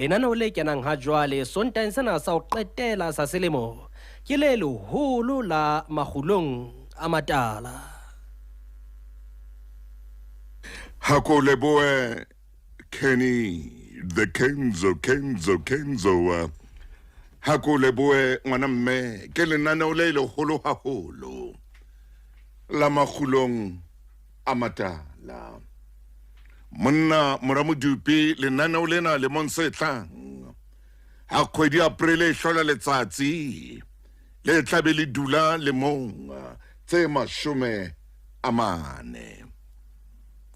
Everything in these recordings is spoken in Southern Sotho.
Lenaneo le kenang ha jwale Sontaheng sena sa ho qetela sa selemo ke le leholo la Makgulong a Matala. Hako leboe Kenny the Kenzo Kenzo Kenzo Hako leboe ngwana mme ke lenaneo le leholo haholo la Makgulong a Matala. Monna mora Modupi lenaneo lena lemong se tlang ha kgwedi ya April e hlola letsatsi le tlabe le dula lemong tse 40.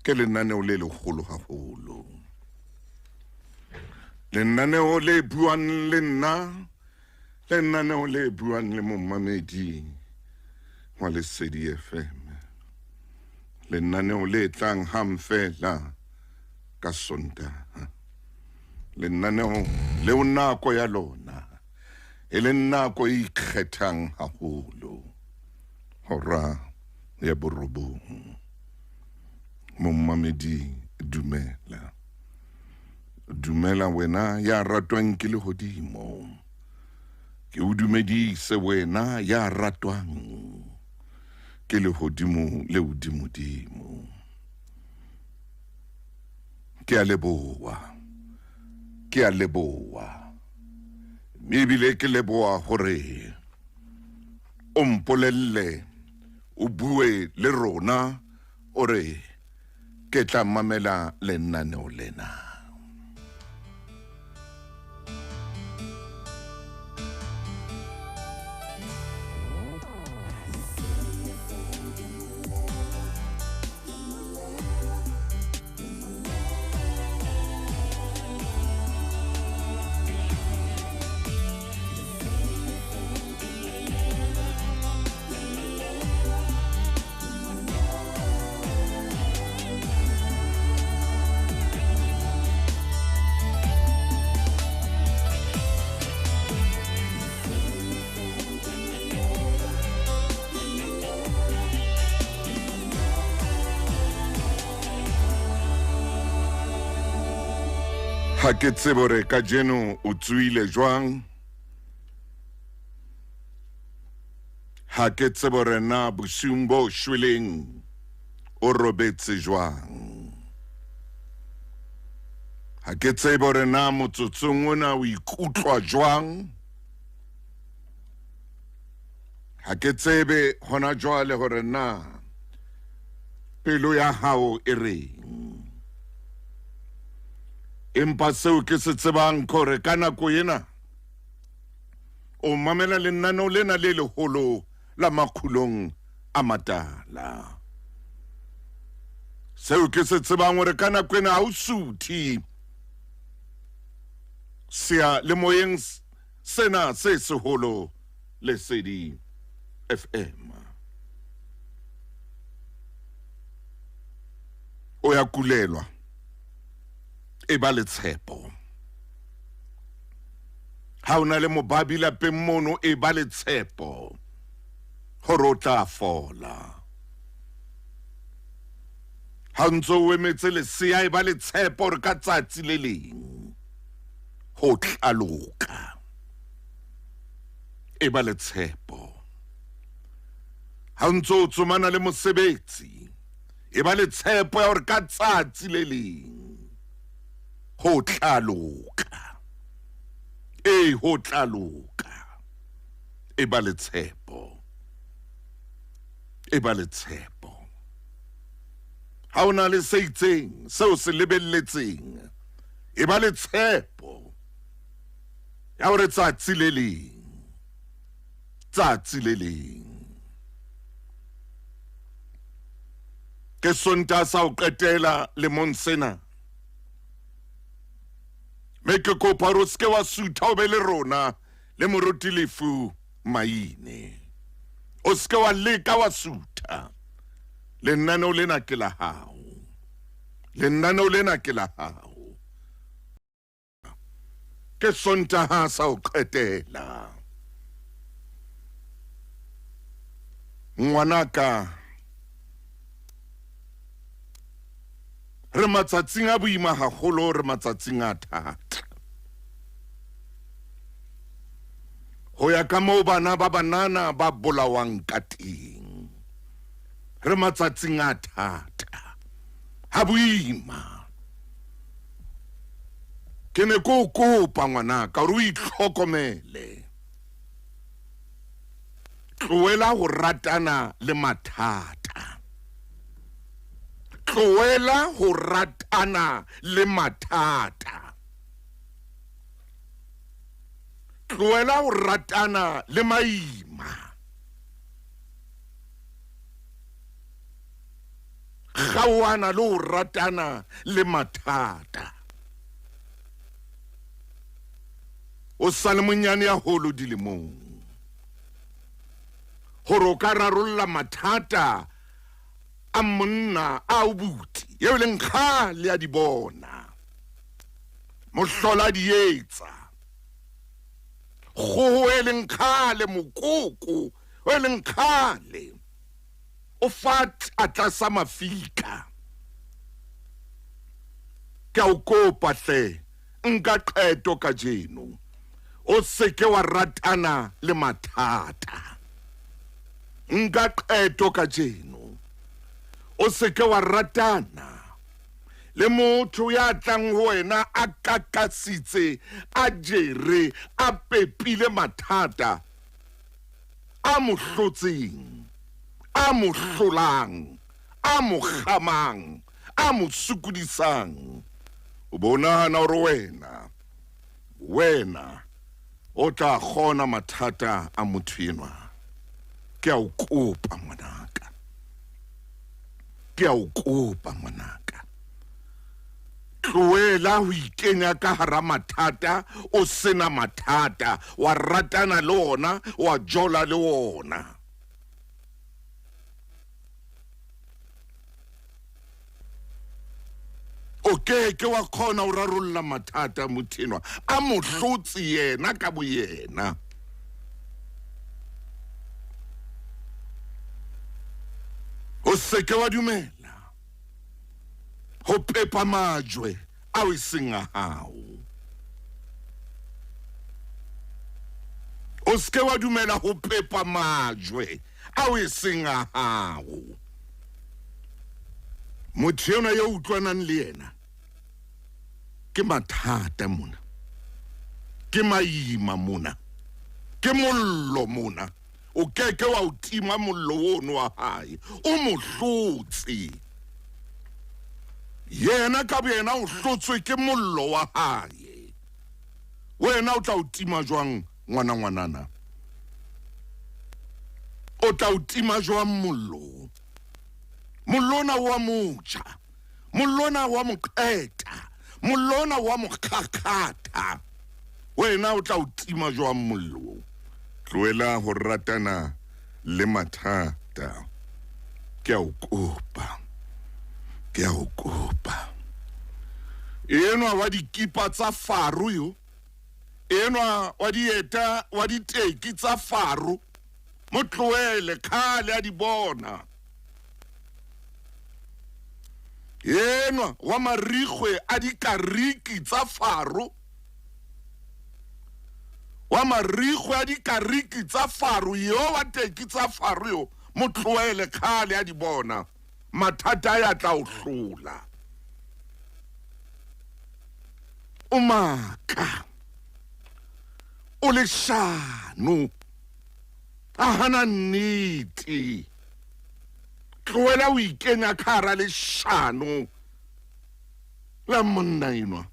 Ke lenaneo le leholo haholo, lenaneo le buang le nna, lenaneo le buang le momamedi wa Lesedi FM, lenaneo le tlang hang fela ka Sontaha, lenaneo leo nako ya lona e leng nako e ikgethang haholo, hora ya 9. Momamedi dumela, dumela wena ya ratwang ke lehodimo, ke o dumedise wena ya ratwang ke lehodimo le hodimodimo. Ke a leboha, ke a leboha, mme ebile ke leboha hore o mpolelle, o bue le rona, o re ke tla mamela lenaneo lena. Ha ke tsebe hore kajeno o tsoile jwang, ha ke tsebe hore na bosiung bo shweleng o robetse jwang, ha ke tsebe hore na motsotsong ona o ikutlwa jwang, ha ke tsebe hona jwale hore na pelo ya hao e reng. Empa seo ke se tsebang ke hore ka nako ena o mamela lenaneo lena le leholo la Makgulong a Matala. Seo ke se tsebang hore ka nako ena ha o suthe seya le moyeng sena se seholo Lesedi FM. O ya kulelwa, e ba le tshepo. Ha o na le mobabi lapeng mono, e ba le tshepo hore o tla fola. Ha o ntse o emetse lesea, e ba le tshepo hore ka tsatsi le leng ho tla loka. E ba le tshepo. Ha o ntse o tsomana le mosebetsi, e ba le tshepo ya hore ka tsatsi le leng ho tla loka. Ee, ho tla loka. E ba le tshepo, e ba le tshepo. Ha o na le se itseng seo se lebelletseng, e ba le tshepo ya hore tsatsi le leng, tsatsi le leng. Ke Sontaha sa ho qetela lemong sena, mme ke kopa hore o seke wa sutha, o be le rona le moruti Lefu Maine. O seke wa leka wa sutha, lenaneo lena ke la hao, lenaneo lena ke la hao. Ke Sontaha sa ho qetela. Ngwanaka, re matsatsing a boima haholo, re matsatsing a thata. Ho ya ka moo bana ba banana ba bolawang ka teng. Re matsatsing a thata. Ha boima. Ke ne ke o kopa ngwanaka hore o itlhokomele. Tlohela ho ratana le mathata. Tlohela ho ratana le mathata. Tlohela ho ratana le maima. Kgaoana le ho ratana le mathata. O sa le monyane haholo dilemong hore o ka rarolla mathata a monna a o buti eo e leng kgale a di bona. Mohlola di etsa. Kgoho e leng kgale, mokoko e leng kgale o fa tlasa mafika. Ke a o kopa hle, nka qeto kajeno. O seke wa ratana le mathata. Nka qeto kajeno. O seke wa ratana le motho ya tlang ho wena a kakasitse, a jere, a pepile mathata a mo hlotseng, a mo hlolang, a mo kgamang, a mo sokodisang. O bo nahana hore wena, wena o tla kgona mathata a motho enwa. Ke a o kopa ngwanaka. Ke a o kopa ngwanaka. Tlohela ho ikenya ka hara mathata o sena mathata, wa ratana le ona, wa jola le ona. O ke ke wa kgona ho rarolla mathata motho enwa a mo hlotse yena ka boyena. O seke wa dumela ho pepa majwe ao e seng a hao. O seke wa dumela ho pepa majwe ao e seng a hao. Motho enwa yo utlwanang le yena ke mathata mona, ke maima mona, ke mollo mona. O keke wa o tima mollo ono wa hae, o mo hlotse. Yena ka boyena o hlotswe ke mollo wa hae. Wena o tla o tima jwang ngwana ngwanana? O tla o tima jwang mollo? Mollo ona wa motjha, mollo ona wa mo qeta, mollo ona wa mo kgakgatha. Wena o tla o tima jwang mollo? Tlohela ho ratana le mathata. Ke a o kopa, ke a o kopa. Enwa wa dikipa tsa faro yo, enwa wa dieta wa diteki tsa faro, mo tlohele kgale a di bona. Enwa wa marikgwe a dikariki tsa faro, wa marikgwe a dikariki tsa faro yo, wa teki tsa faro yo, mo tlohele kgale a di bona. Mathata ya tla o hlola. O maka, o leshano, a hana nnete. Tlohela ho ikenya ka hara leshano la monna enwa.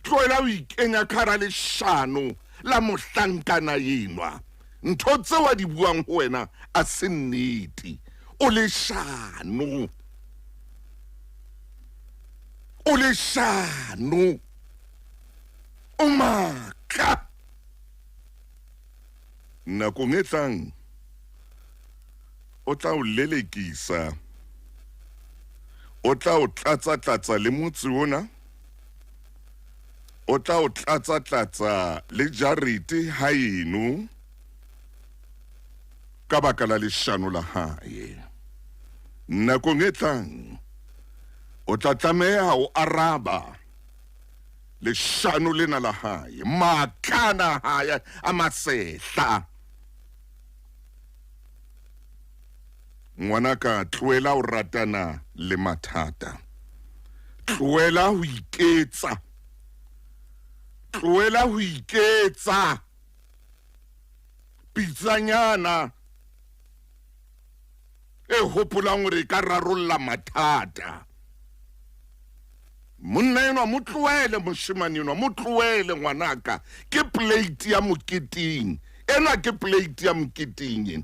Tlohela ho ikenya ka hara leshano la mohlankana enwa. Ntho tseo a di buang ho wena a se nnete. O leshano, o leshano, o maka. Nakong e tlang o tla o lelekisa, o tla o tlatsa-tlatsa le motse ona, o tla o tlatsa-tlatsa le jarete haeno ka baka la leshano la hae. Nakong e tlang o tla tlameha ho araba Leshano lena la hae, maakana hae a masehla. Ngwanaka, tlohela ho ratana le mathata. Tlohela ho iketsa. Tlohela ho iketsa. Pitsanyana e hopolang hore e ka rarolla mathata. Monna enwa mo tlohele, moshemane enwa mo tlohele ngwanaka. Ke plate ya moketeng. Enwa ke plate ya moketeng ena.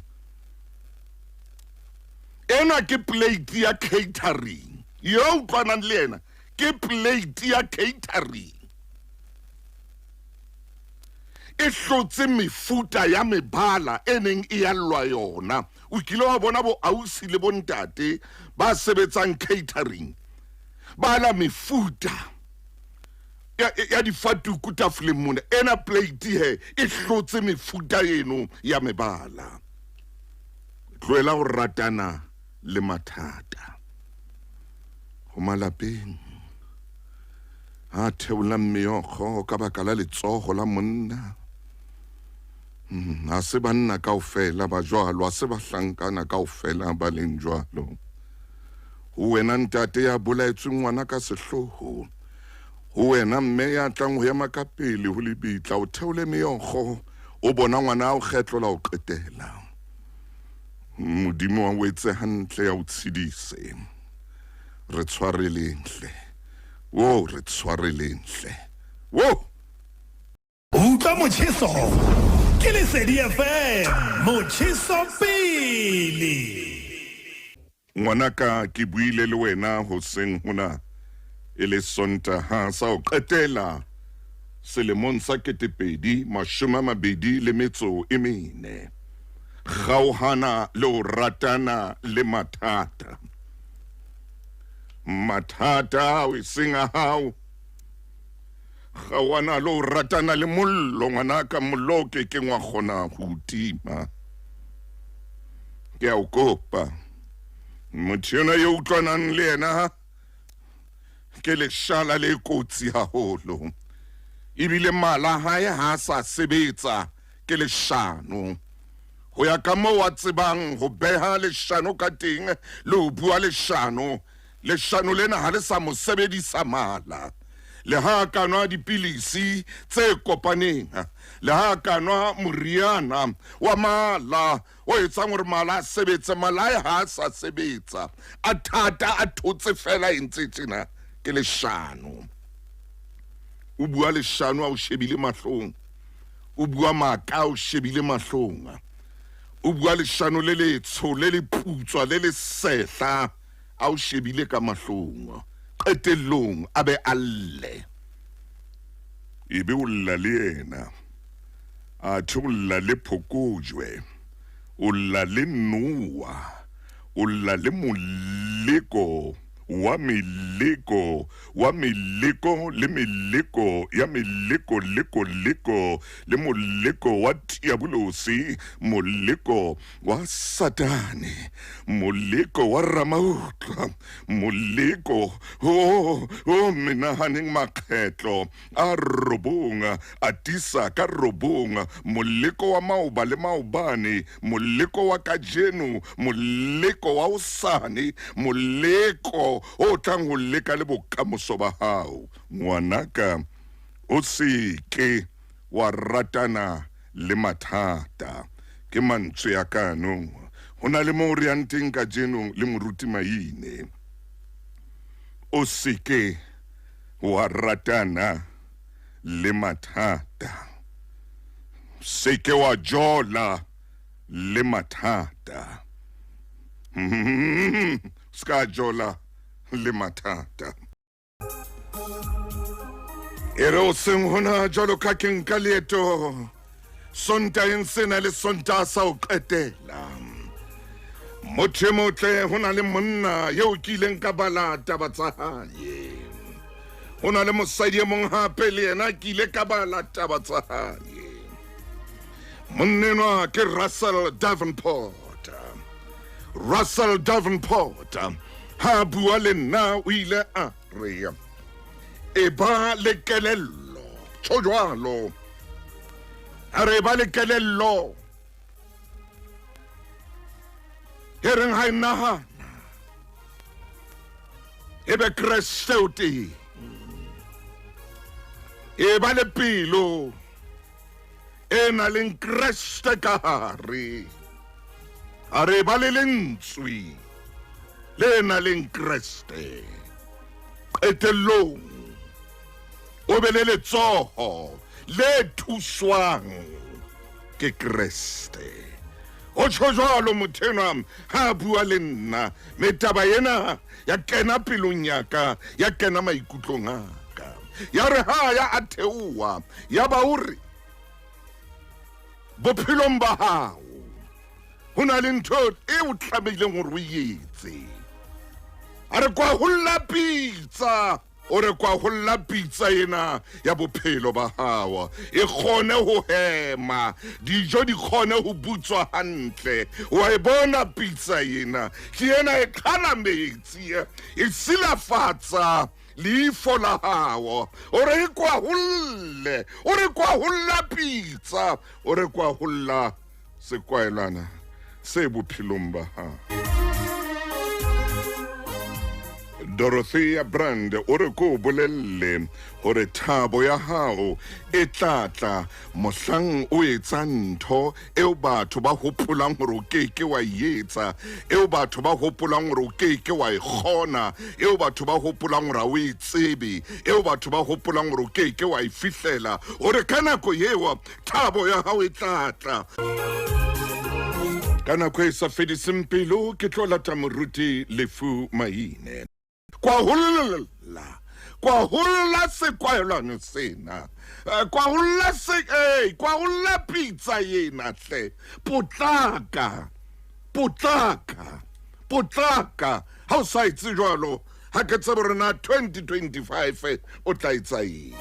Enwa ke plate ya catering. Yo utlwanang le yena ke plate ya catering. E hlotse mefuta ya mebala e neng e yallwa yona. O kile wa bona bo ausi le bontate ba sebetsang catering ba la mefuta ya, ya difatuku tafoleng mona. Ena plate he e hlotse mefuta eno ya mebala. Tlohela ho ratana le mathata. Ho malapeng a theolang meokgo ka baka la letsogo la monna. Ha se banna kaofela ba jwalo, ha se bahlankana kaofela ba leng jwalo. Ho wena ntate ya bolaetsweng ngwana ka sehloho, ho wena mme ya tlang ho ema ka pele ho lebitla, o theole meokgo, o bona ngwana a o kgetlo la o qetela. Modimo wa o etse hantle, ya o tshedise. Re tshwareleng hle. Wo, re tshwareleng hle. Wo! Utlwa motjheso ke Lesedi FM, motjheso pele. Ngwanaka, ke buile le wena hoseng hona e le Sontaha sa ho qetela selemong sa 2024. Kgaohana le ho ratana le mathata. Mathata ao e seng a hao. Kgaohana le ho ratana le mollo, ngwanaka, mollo o ke keng wa kgona ho o tima. Ke a o kopa. Motho yona yo utlwanang le yena ke leshala le kotsi haholo. Ebile mala hae ha a sa sebetsa ke leshano. Ho ya ka moo a tsebang ho beha leshano ka teng le ho bua leshano, leshano lena ha le sa mo sebedisa mala. Le ha a ka nwa dipilisi tse kopaneng, le ha a ka nwa moriana wa mala o etsang hore mala a sebetse, mala ae ha a sa sebetsa, a thata, a thotse fela e ntse tjena, ke leshano. O bua leshano a o shebile mahlong, o bua maaka a o shebile mahlong, o bua leshano le letsho, le leputswa, le lesehla a o shebile ka mahlong. Qetellong a be a lle, ebe o lla le yena, athe o lla le phokojwe, o lla le noa, o lla le moleko wa meleko wa meleko le meleko ya meleko leko leko le moleko wa diabolosi, moleko wa Satane, moleko wa Ramautlwa, moleko o o menahaneng makgetlo a robong, a tisa ka robong, moleko wa maoba le maobane, moleko wa kajeno, moleko wa hosane, moleko o tlang ho leka le bokamoso ba hao. Ngwanaka, o se ke wa ratana le mathata. Ke mantswe a ka anong. Ho na le moo re yang teng kajeno le Moruti Maine. O se ke wa ratana le mathata. Se ke wa jola le mathata. Se ka jola le mathata. E re o seng hona jwalo ka ke nka leeto Sontaheng sena le Sontaha sa ho qetela. Motho e motle, ho na le monna eo ke ileng ka bala taba tsa hae. Ho na le mosadi e mong hape le yena ke ile ka bala taba tsa hae. Monna enwa ke Russell Davenport. Russell Davenport ha a bua le nna o ile a re, E ba le kelello. Tjho jwalo. A re ba le kelello. E reng ha e nahana. E be Kreste o teng. E ba le pelo e na leng Kreste ka hare. A re ba le lentswe le na leng Kreste. Qetellong o be le letsoho le thuswang ke Kreste. O tjho jwalo motho enwa ha a bua le nna, me taba ena ya kena pelong ya ka, ya kena maikutlong a ka. Ya re ha ya a theoha, ya ba o re, bophelong ba hao ho na le ntho e o tlamehileng hore o e etse. A re kwaholla pitsa, o re kwaholla pitsa ena ya bophelo ba hao e kgone ho hema, dijo di kgone ho butswa hantle. Wa e bona pitsa ena, ke ena e qhala metsi, e silafatsa leifo la hao. O re e kwaholle, o re kwaholla pitsa, o re kwaholla sekwaelwana se bophelong ba hao. Dorothea Brand o re ko bolelle hore thabo ya hao e tla tla mohlang o etsa ntho eo batho ba hopolang hore o keke wa e etsa, eo batho ba hopolang hore o keke wa e kgona, eo batho ba hopolang hore ha o e tsebe, eo batho ba hopolang hore o keke wa e fihlela. O re ka nako eo thabo ya hao e tla tla. Ka nako e sa fediseng pelo ke tlo lata moruti Lefu Maine. Kwaholla, kwaholla sekwaelwano sena, kwaholla se, eh, kwaholla pitsa ena hle. Potlaka, potlaka, potlaka. Ha o sa etse jwalo, ha ke tsebe hore na 2025 o tla etsa eng.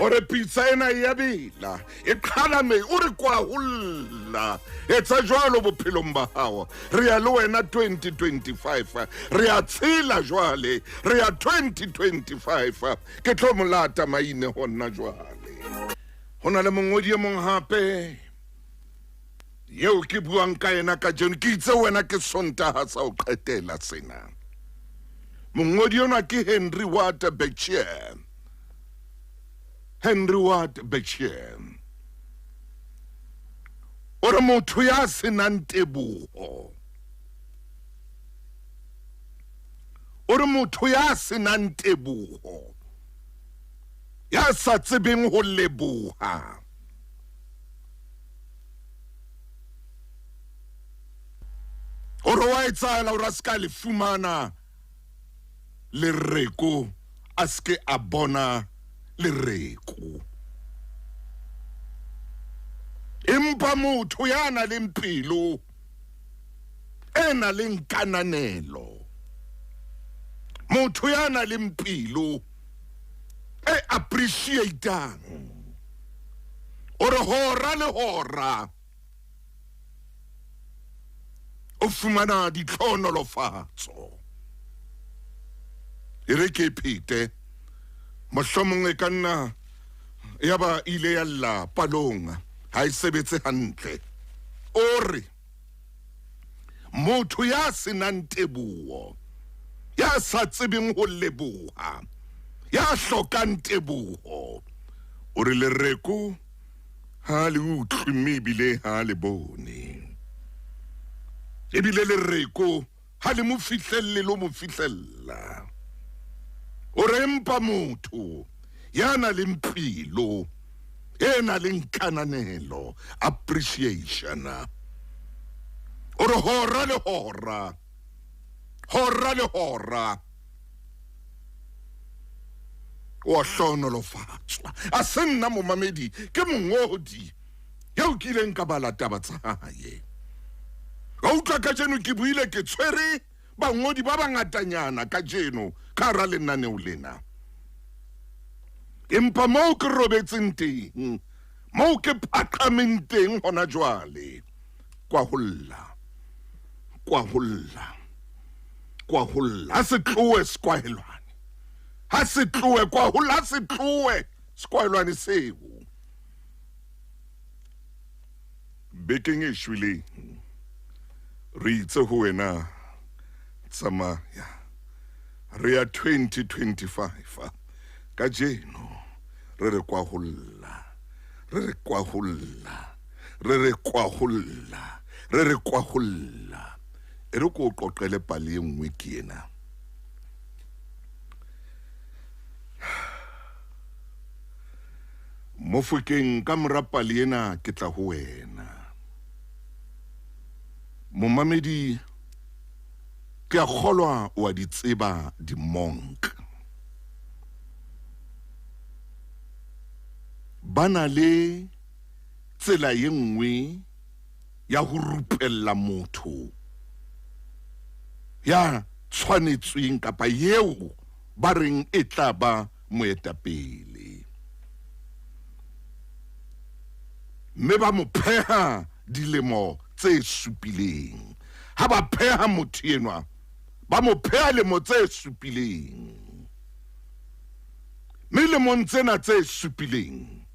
O re pitsa ena e ya bela, e qhala me o re kwaholla. Etsa jwalo bophelong ba hao. Re ya le wena 2025, re ya tshela jwale, re ya 2025. Ke tlo mo lata Maine ho nna jwale. Ho na le mongodi e mong hape eo ke buang ka yena kajeno, ke itse wena ke Sontaha sa ho qetela sena. Mongodi enwa ke Henry Ward Beecher. Henry Ward Beecher o re motho ya senang teboho, o re motho ya senang teboho, ya sa tsebeng ho leboha, hore wa etsahala hore a se ka le fumana lereko, a se ke a bona lereko. Empa motho ya nang le pelo e nang le kananelo, motho ya nang le pelo e appreciatang, o re hora le hora o fumana ditlhohonolofatso. E re ke phete, mohlomong e ka nna ya ba ile ya lla palong, ha e sebetse hantle. O re motho ya senang teboho, ya sa tsebeng ho leboha, ya hlokang teboho, o re lereko ha le utlwe mme ebile ha le bone, ebile lereko ha le mo fihlelle lo mo fihlella. O re empa motho ya nang le pelo e nang le kananelo, appreciation, o re hora le hora, hora le hora o a hlohonolofatswa. A se nna momamedi, ke mongodi eo ke ileng ka bala taba tsa hae. Ka utlwa kajeno ke buile ke tshwere bangodi ba bangatanyana kajeno ka hara lenaneo lena. Empa moo ke robetseng teng, moo ke phaqameng teng hona jwale, kwaholla, kwaholla, kwaholla. Ha se tlohe sekwahelwane, Ha se tlohe kwaholla, ha se tlohe sekwahelwane seo. Bekeng e shweleng re itse ho wena tsamaya re ya 2025 kajeno re re kwaholla re re kwaholla re re kwaholla re re kwaholla. E re ko o qoqele pale e nngwe ke ena. Mofokeng ka mora pale ena ke tla ho wena. Momamedi ke a kgolwa o a di tseba di-monk. Ba na le tsela ye nngwe ya ho rupella motho ya tshwanetsweng kapa yeo ba reng e tla ba moetapele. Mme ba mo pheha dilemo tse supileng. Ha ba pheha motho enwa, ba mo pheha lemo tse supileng. Mme lemong tsena tse supileng,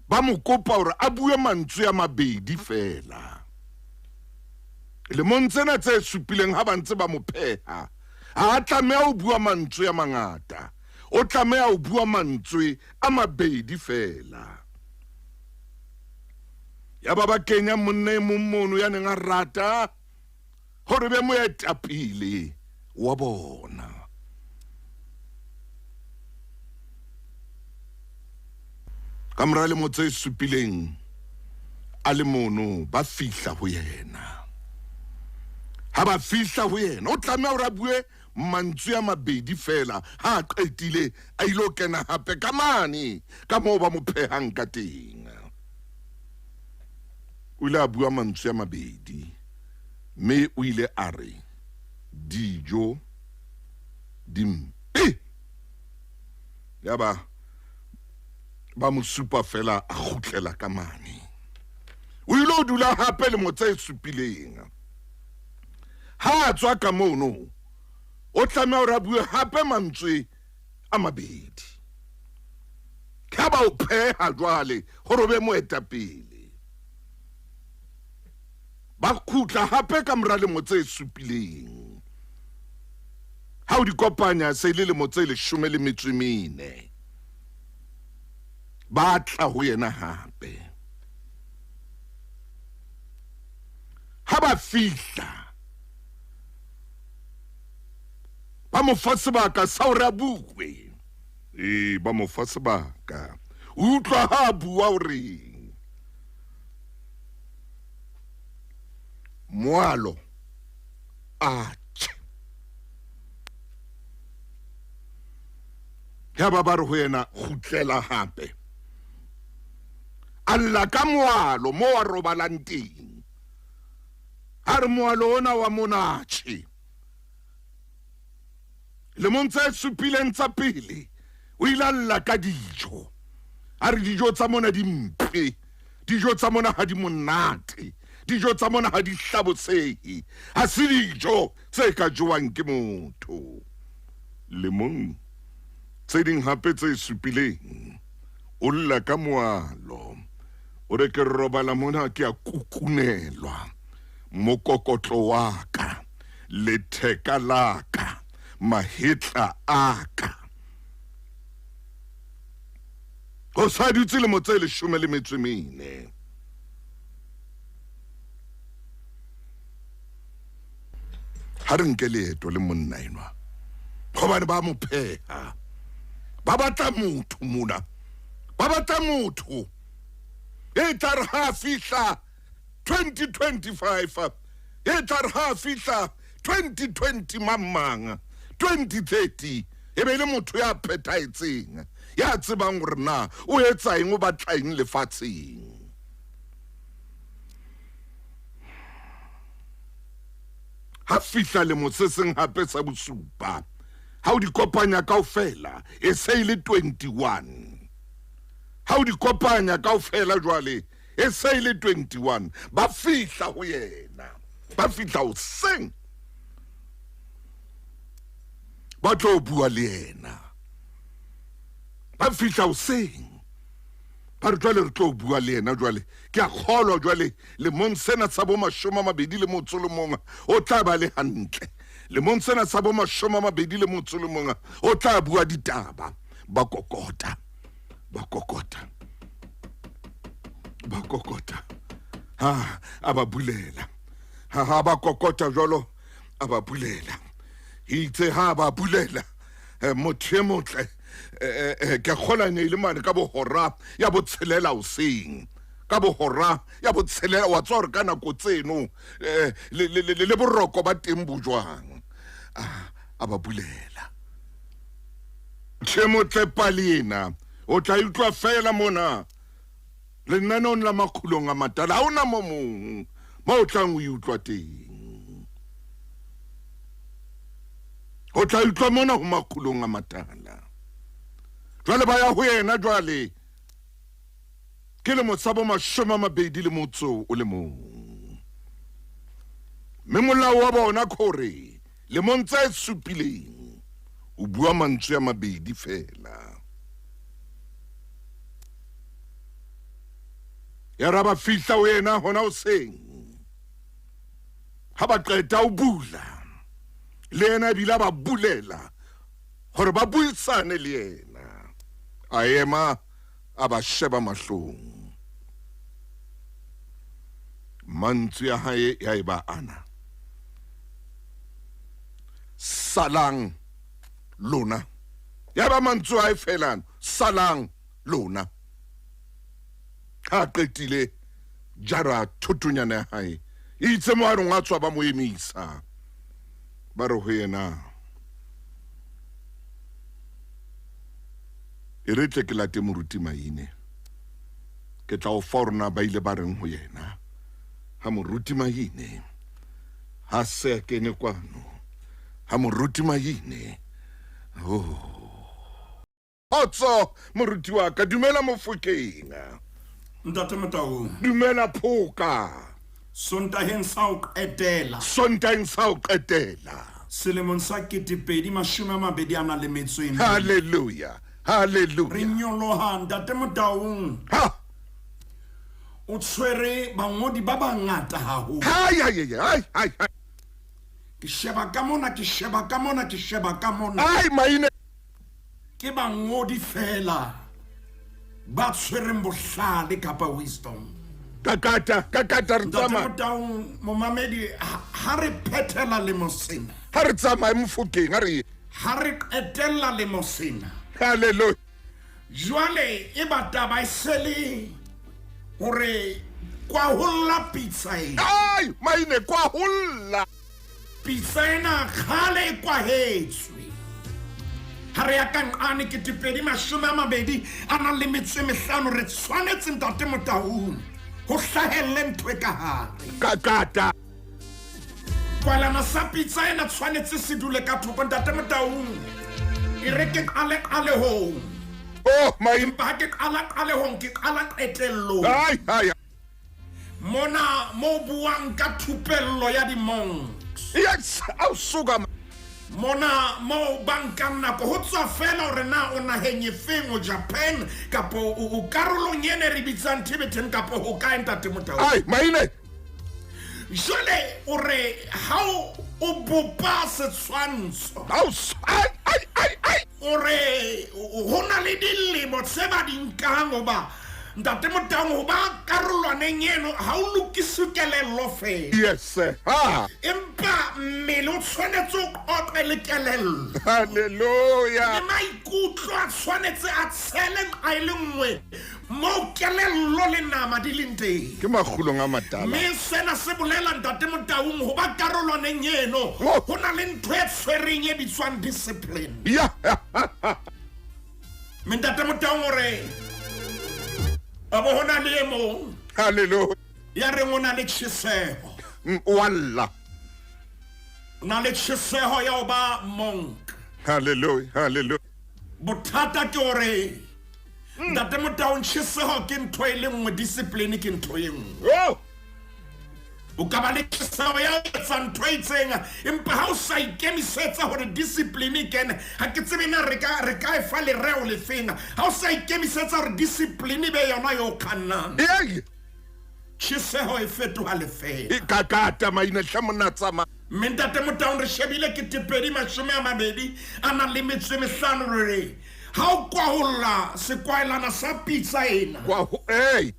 ba mo kopa hore a bue mantswe a mabedi feela. Lemong tsena tse supileng ha ba ntse ba mo pheha, ha a tlameha ho bua mantswe a mangata. O tlameha ho bua mantswe a mabedi feela. Yaba ba kenya monna e mong mono ya neng a rata hore be moetapele wa bona. Ka mora lemo tse supileng a le mono, ba fihla ho yena. Ha ba fihla ho yena, o tlameha hore a bue mantswe a mabedi feela. Ha a qetile, a ilo kena hape ka mane ka moo ba mo phehang ka teng. O ile a bua mantswe a mabedi, mme o ile a re dijo di mpe. Yaba ba mo supa fela a kgutlela ka mane. O ile o dula hape lemo tse supileng. Ha a tswa ka mono, o tlameha hore a bue hape mantswe a mabedi. Ke ha ba o pheha jwale hore o be moetapele. Ba kgutla hape ka mora lemo tse supileng. Ha o di kopanya se le lemo tse 14. Ba tla ho yena hape. Ha ba fihla, ba mo fa sebaka sa hore a bue. Ee, ba mo fa sebaka. O utlwa ha a bua o reng? Moalo a tjhe. Ya ba ba re ho yena kgutlela hape. A lla ka moalo mo a robalang teng. A re moalo ona wa mona tjhe. Lemong tse supileng tsa pele o ile a lla ka dijo. A re dijo tsa mona di mpe, dijo tsa mona ha di monate, dijo tsa mona ha di hlabosehe, ha se dijo tse ka jowang ke motho. Lemong tse ding hape tse supileng o lla ka moalo. O re ke robala mona ke a kukunelwa, mokokotlo wa ka, letheka la ka, mahetla a ka. O sa dutse lemo tse 14. Ha re nke leeto le monna enwa, hobane ba mo pheha. Ba batla motho mona, ba batla motho e tla re ha fihla 2025, e tla re ha fihla 2020 mang 2030, e be le motho ya phethahetseng, ya tsebang hore na o etsa eng, o batla eng lefatsheng. Ha fihla lemo se seng hape sa bosupa, ha o di kopanya kaofela e se e le 21. Ha o di kopanya kaofela jwale e se e le 21. Ba fihla ho yena, ba fihla hoseng. Ba tlo bua le yena. Ba fihla hoseng. Ba re jwale re tlo bua le yena jwale. Ke a kgolwa jwale lemong sena sa bo mashome a mabedi le motso le mong o tla ba le hantle. Lemong sena sa bo mashome a mabedi le motso le mong o tla bua ditaba. Ba kokota. Ba kokota. Ba kokota. Ha a ba bulela. Ha ba kokota jwalo a ba bulela. Itse ha ba bulela motho e motle ke kgola ne ile mane ka bohora ya botshelela hoseng ka bohora ya botshelela wa tswa hore ka nako tseno le boroko ba teng bo jwang a ba bulela Tšhe motle pale ena o tla utlwa fela mona lenaneong la Makgulong a Matala ha ona mo mong mo o tlang o utlwa teng o tla utlwa mona ho Makgulong a Matala jwale ba ya ho yena jwale ke lemo sa bo 21 mme molao wa bona kore lemong tse supileng o bua mantswe a mabedi fela ya ra ba fihla ho yena hona hoseng ha ba qeta o bula le yena ebile a ba bulela hore ba buisane le yena a ema a ba sheba mahlong mantswe ya hae ya eba ana salang lona ya ba mantswe a e felang salang lona ha qetile jara thotonyana ya hae itse mo arong a tswa ba mo emisa ba re ho yena e re tle ke late moruti Maine ke tla o fa rona ba ile ba reng ho yena ha moruti Maine ha se a kene kwano ha moruti Maine oh Otso moruti wa ka dumela Mofokeng Ntate Motaung dumela Phoka Sontaheng sa ho qetela Sontaheng sa ho qetela selemong sa 2024 Hallelujah Hallelujah re nyoloha Ntate Motaung ha o tshwere bangodi ba bangata haholo hai hai hai hai ke sheba ka mona ke sheba ka mona ke sheba ka mona ai Maine ke bangodi fela ba tshwereng bohlale kapa wisdom kakata kakata re tsamaya Motaung momamedi ha re phethela lemo sena ha re tsamaye Mofokeng ha re ha re qetella lemo sena hallelujah jwale e ba taba e sele hore kwaholla pitsa ena ai Maine kwaholla pitsa ena kgale e kwahetswe ha re ya ka nqane 2025 re tshwanetse Ntate Motaung ho hlahelle ntho e ka hare kakata kwalana sa pitsa ena tshwanetse se dule ka thoko Ntate Motaung e re ke qale qalehong oh Maine empa ha ke qala qalehong ke qala qetellong ai ai mona mo buang ka thupello ya di-monks yes au suka mona mo ba nkang nako ho tswa fela hore na o naheng efeng o Japan kapo o karolong ene re bitsang Tibetan kapo ho kae Ntate Motaung ai Maine jwale o re ha o bopa setshwantsho au ai ai ai ai o re ho na le dilemo tse ba di nkang hoba Ntate Motaung ho ba karolwaneng eno ha o lokise kelello fela yes sir ha empa mmele o tshwanetse o qoqe le kelello hallelujah le maikutlo a tshwanetse a tshele nqa e le nngwe moo kelello le nama di leng teng ke Makgulong a Matala mme sena se bolela Ntate Motaung ho ba karolwaneng eno Oh. ho na le ntho e tshwereng e bitswang discipline ya mme Ntate Motaung o re a bo ho na le e mong hallelujah ya reng o na le tjheseho wa lla o na le tjheseho ya ho ba monk hallelujah hallelujah bothata ke hore Ntate Motaung tjheseho ke ntho e le nngwe discipline ke ntho e nngwe oh O ka ba le tjheseho ya ho etsa ntho e itseng, empa ha o sa ikemisetsa hore discipline e kene, ha ke tsebe na re ka re ka e fa lereo lefeng. Ha o sa ikemisetsa hore discipline e be yona yo kgannang, Ei! tjheseho e fetoha lefeela. E kakata maina hle monna tsamaya. Mme Ntate Motaung, re shebile 2025 re re ha o kwaholla sekwaelana sa pitsa ena, Kwa ho ei!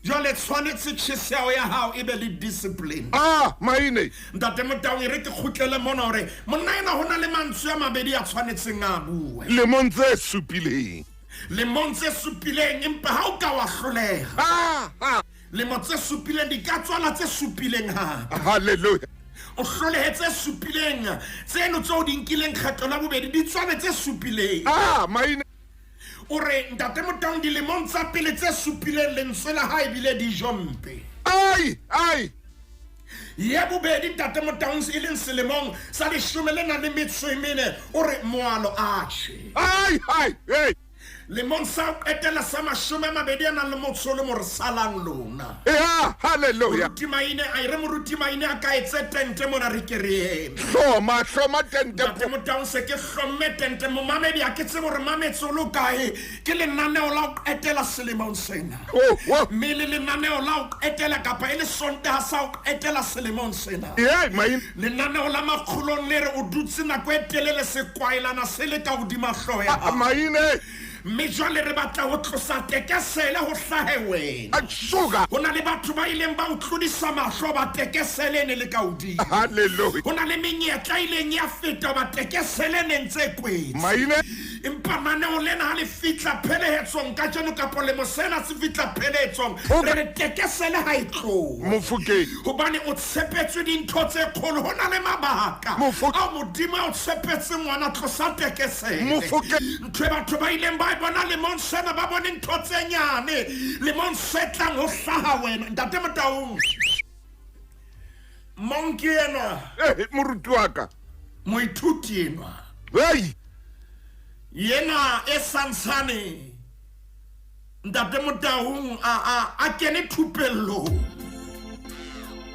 jwale tshwanetse tjheseho ya hao e be le discipline. Ah, maine. Ntate Motaung, e re ke kgutlele mona hore monna ena ho na le mantswe a mabedi a tshwanetseng a bue. Lemong tse supileng. Lemong tse supileng, empa ha o ka wa hloleha, Ah, ah. lemo tse supileng di ka tswala tse supileng hape. Hallelujah. O hlolehe tse supileng, tseno tseo di nkileng kgetlo la bobedi di tswale tse supileng. Ah, maine. O re Ntate Motaung, dilemong tsa pele tse supileng lentswe la hae bile dijo mpe. Ai, ai. Ya bobedi Ntate Motaung, e leng selemong sa leshome le nang le metso e mene, o re moalo a tjhe. Ai, ai, ei. Lemong sa ho qetela sa 20 a nang le motso o le mo re salang lona. Yeah, hallelujah. Moruti Maine, a e re Moruti Maine a ka etse tente mona re ke re eme. Hloma, hloma tente. Ntate Motaung, se ke hlomme tente. Momamedi, ha ke tsebe hore mametse o lo kae. Ke lenaneo la ho qetela selemong sena. Oh, oh. Mme le lenaneo la ho qetela kapa e le Sontaha sa ho qetela selemong sena. Ei, maine. Lenaneo la Makgolong le re o dutse nako e telele sekwaelana se le ka hodima hlooho ya Ah, hao. maine. Mme jwale re batla ho tlosa tekesele ho hlahe wena. A sugar. Ho na le batho ba ileng ba o tlodisa mahlo ba tekesele e ne le ka hodimo. Hallelujah. Ho na le menyetla e ileng ya feta ba tekesele ne ntse e kwetse. Maine. Empa maneo lena ha le fihla phelehetsong kajeno kapa lemo sena se fihla phelehetsong, Okay. re re tekesele ha e tlohe. Mofokeng. Hobane o tshepetswe dintho tse kgolo, ho na le mabaka Mofo- ao Modimo a o tshepetseng ngwana, tlosa tekesele. Mofokeng. Ntho e batho ba ileng ba e bona lemong sena, ba bone ntho tse nyane lemong se tlang ho hlaha wena. Ntate Motaung, monki enwa, Eh, moruti wa ka. moithuti enwa, Ei. yena e santshane Ntate Motaung a kene thupellong,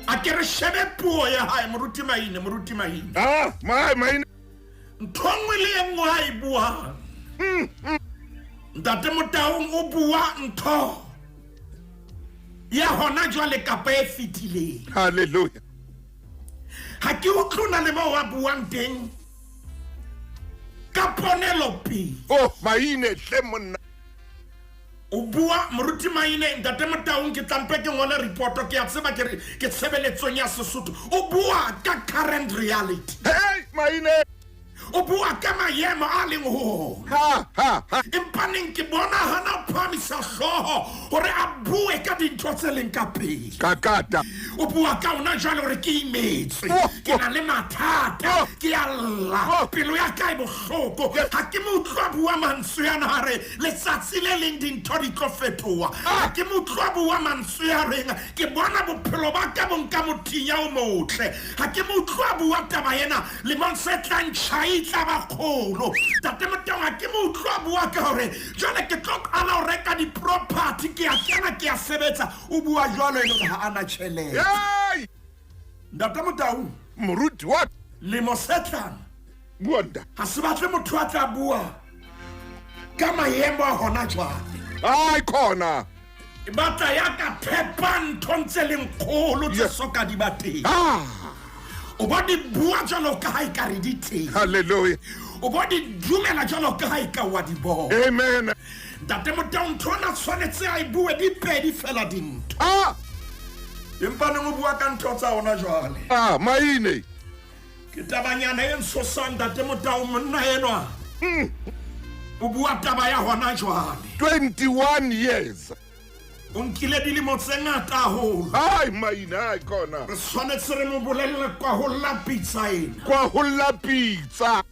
a ke re shebe puo ya hae. Moruti Maine, Moruti Maine, Ah, mai, maine. ntho e nngwe le e nngwe a e buang Ntate Motaung, o bua ntho ya hona jwale kapa e fetileng. Hallelujah. Ha ke utlwe le moo a buang teng ka ponelopele. Oh, maine hle monna. O bua Moruti Maine, Ntate Motaung, ke tlampe ke ngole reporto, ke a tseba ke re ke tshebeletsong ya Sesotho. O bua ka current reality, Hey, maine. o bua ka maemo a leng ho ona. Ha, ha, ha. Empa neng ke bona hana o phahamisa hlooho hore a bue ka dintho tse leng ka pele. Kakata. O bua ka ona jwale hore ke imetswe, Oh, ke na le mathata, Oh. ke a lla, Oh. pelo ya ka e bohloko. Ha ke mo utlwa bua mantswe ana a re letsatsi le leng dintho di tlo fetoha. Ha ke mo utlwa bua mantswe a reng ke bona bophelo ba ka bo nka mothinya o motle. Ha ke mo utlwa bua taba ena, lemong se tlang tjhai e tla ba kgolo. Ntate Motaung, ha ke mo utlwa bua ka hore jwale ke tlo qala ho reka di-property, ke a kena ke a sebetsa, o bua jwalo e le hore ha ana tjhelete. Ei, Ntate Motaung, moruti wa lemo se tlang bua nta. ha se batle motho a tla bua ka maemo a hona jwale. Ai khona. E batla ya ka phepang nthong tse leng kgolo tse Yes. soka di ba teng. Ah, O bo di bua jwalo ka ha ekare di teng, hallelujah. o bo di dumela jwalo ka ha e ka wa di bona. Amen. Ntate Motaung, ntho ona tshwanetse a e bue di pedi fela dintho, Ah, empa neng o bua ka ntho tsa hona jwale. ah, maine. Ke tabanyana e ntshosang Ntate Motaung, monna enwa o bua taba ya hona jwale. 21 years. O nkile dilemo tse ngata haholo. Ai, maine, ai khona. Re tshwanetse re mo bolelle kwaholla pitsa ena. Kwa holla pitsa.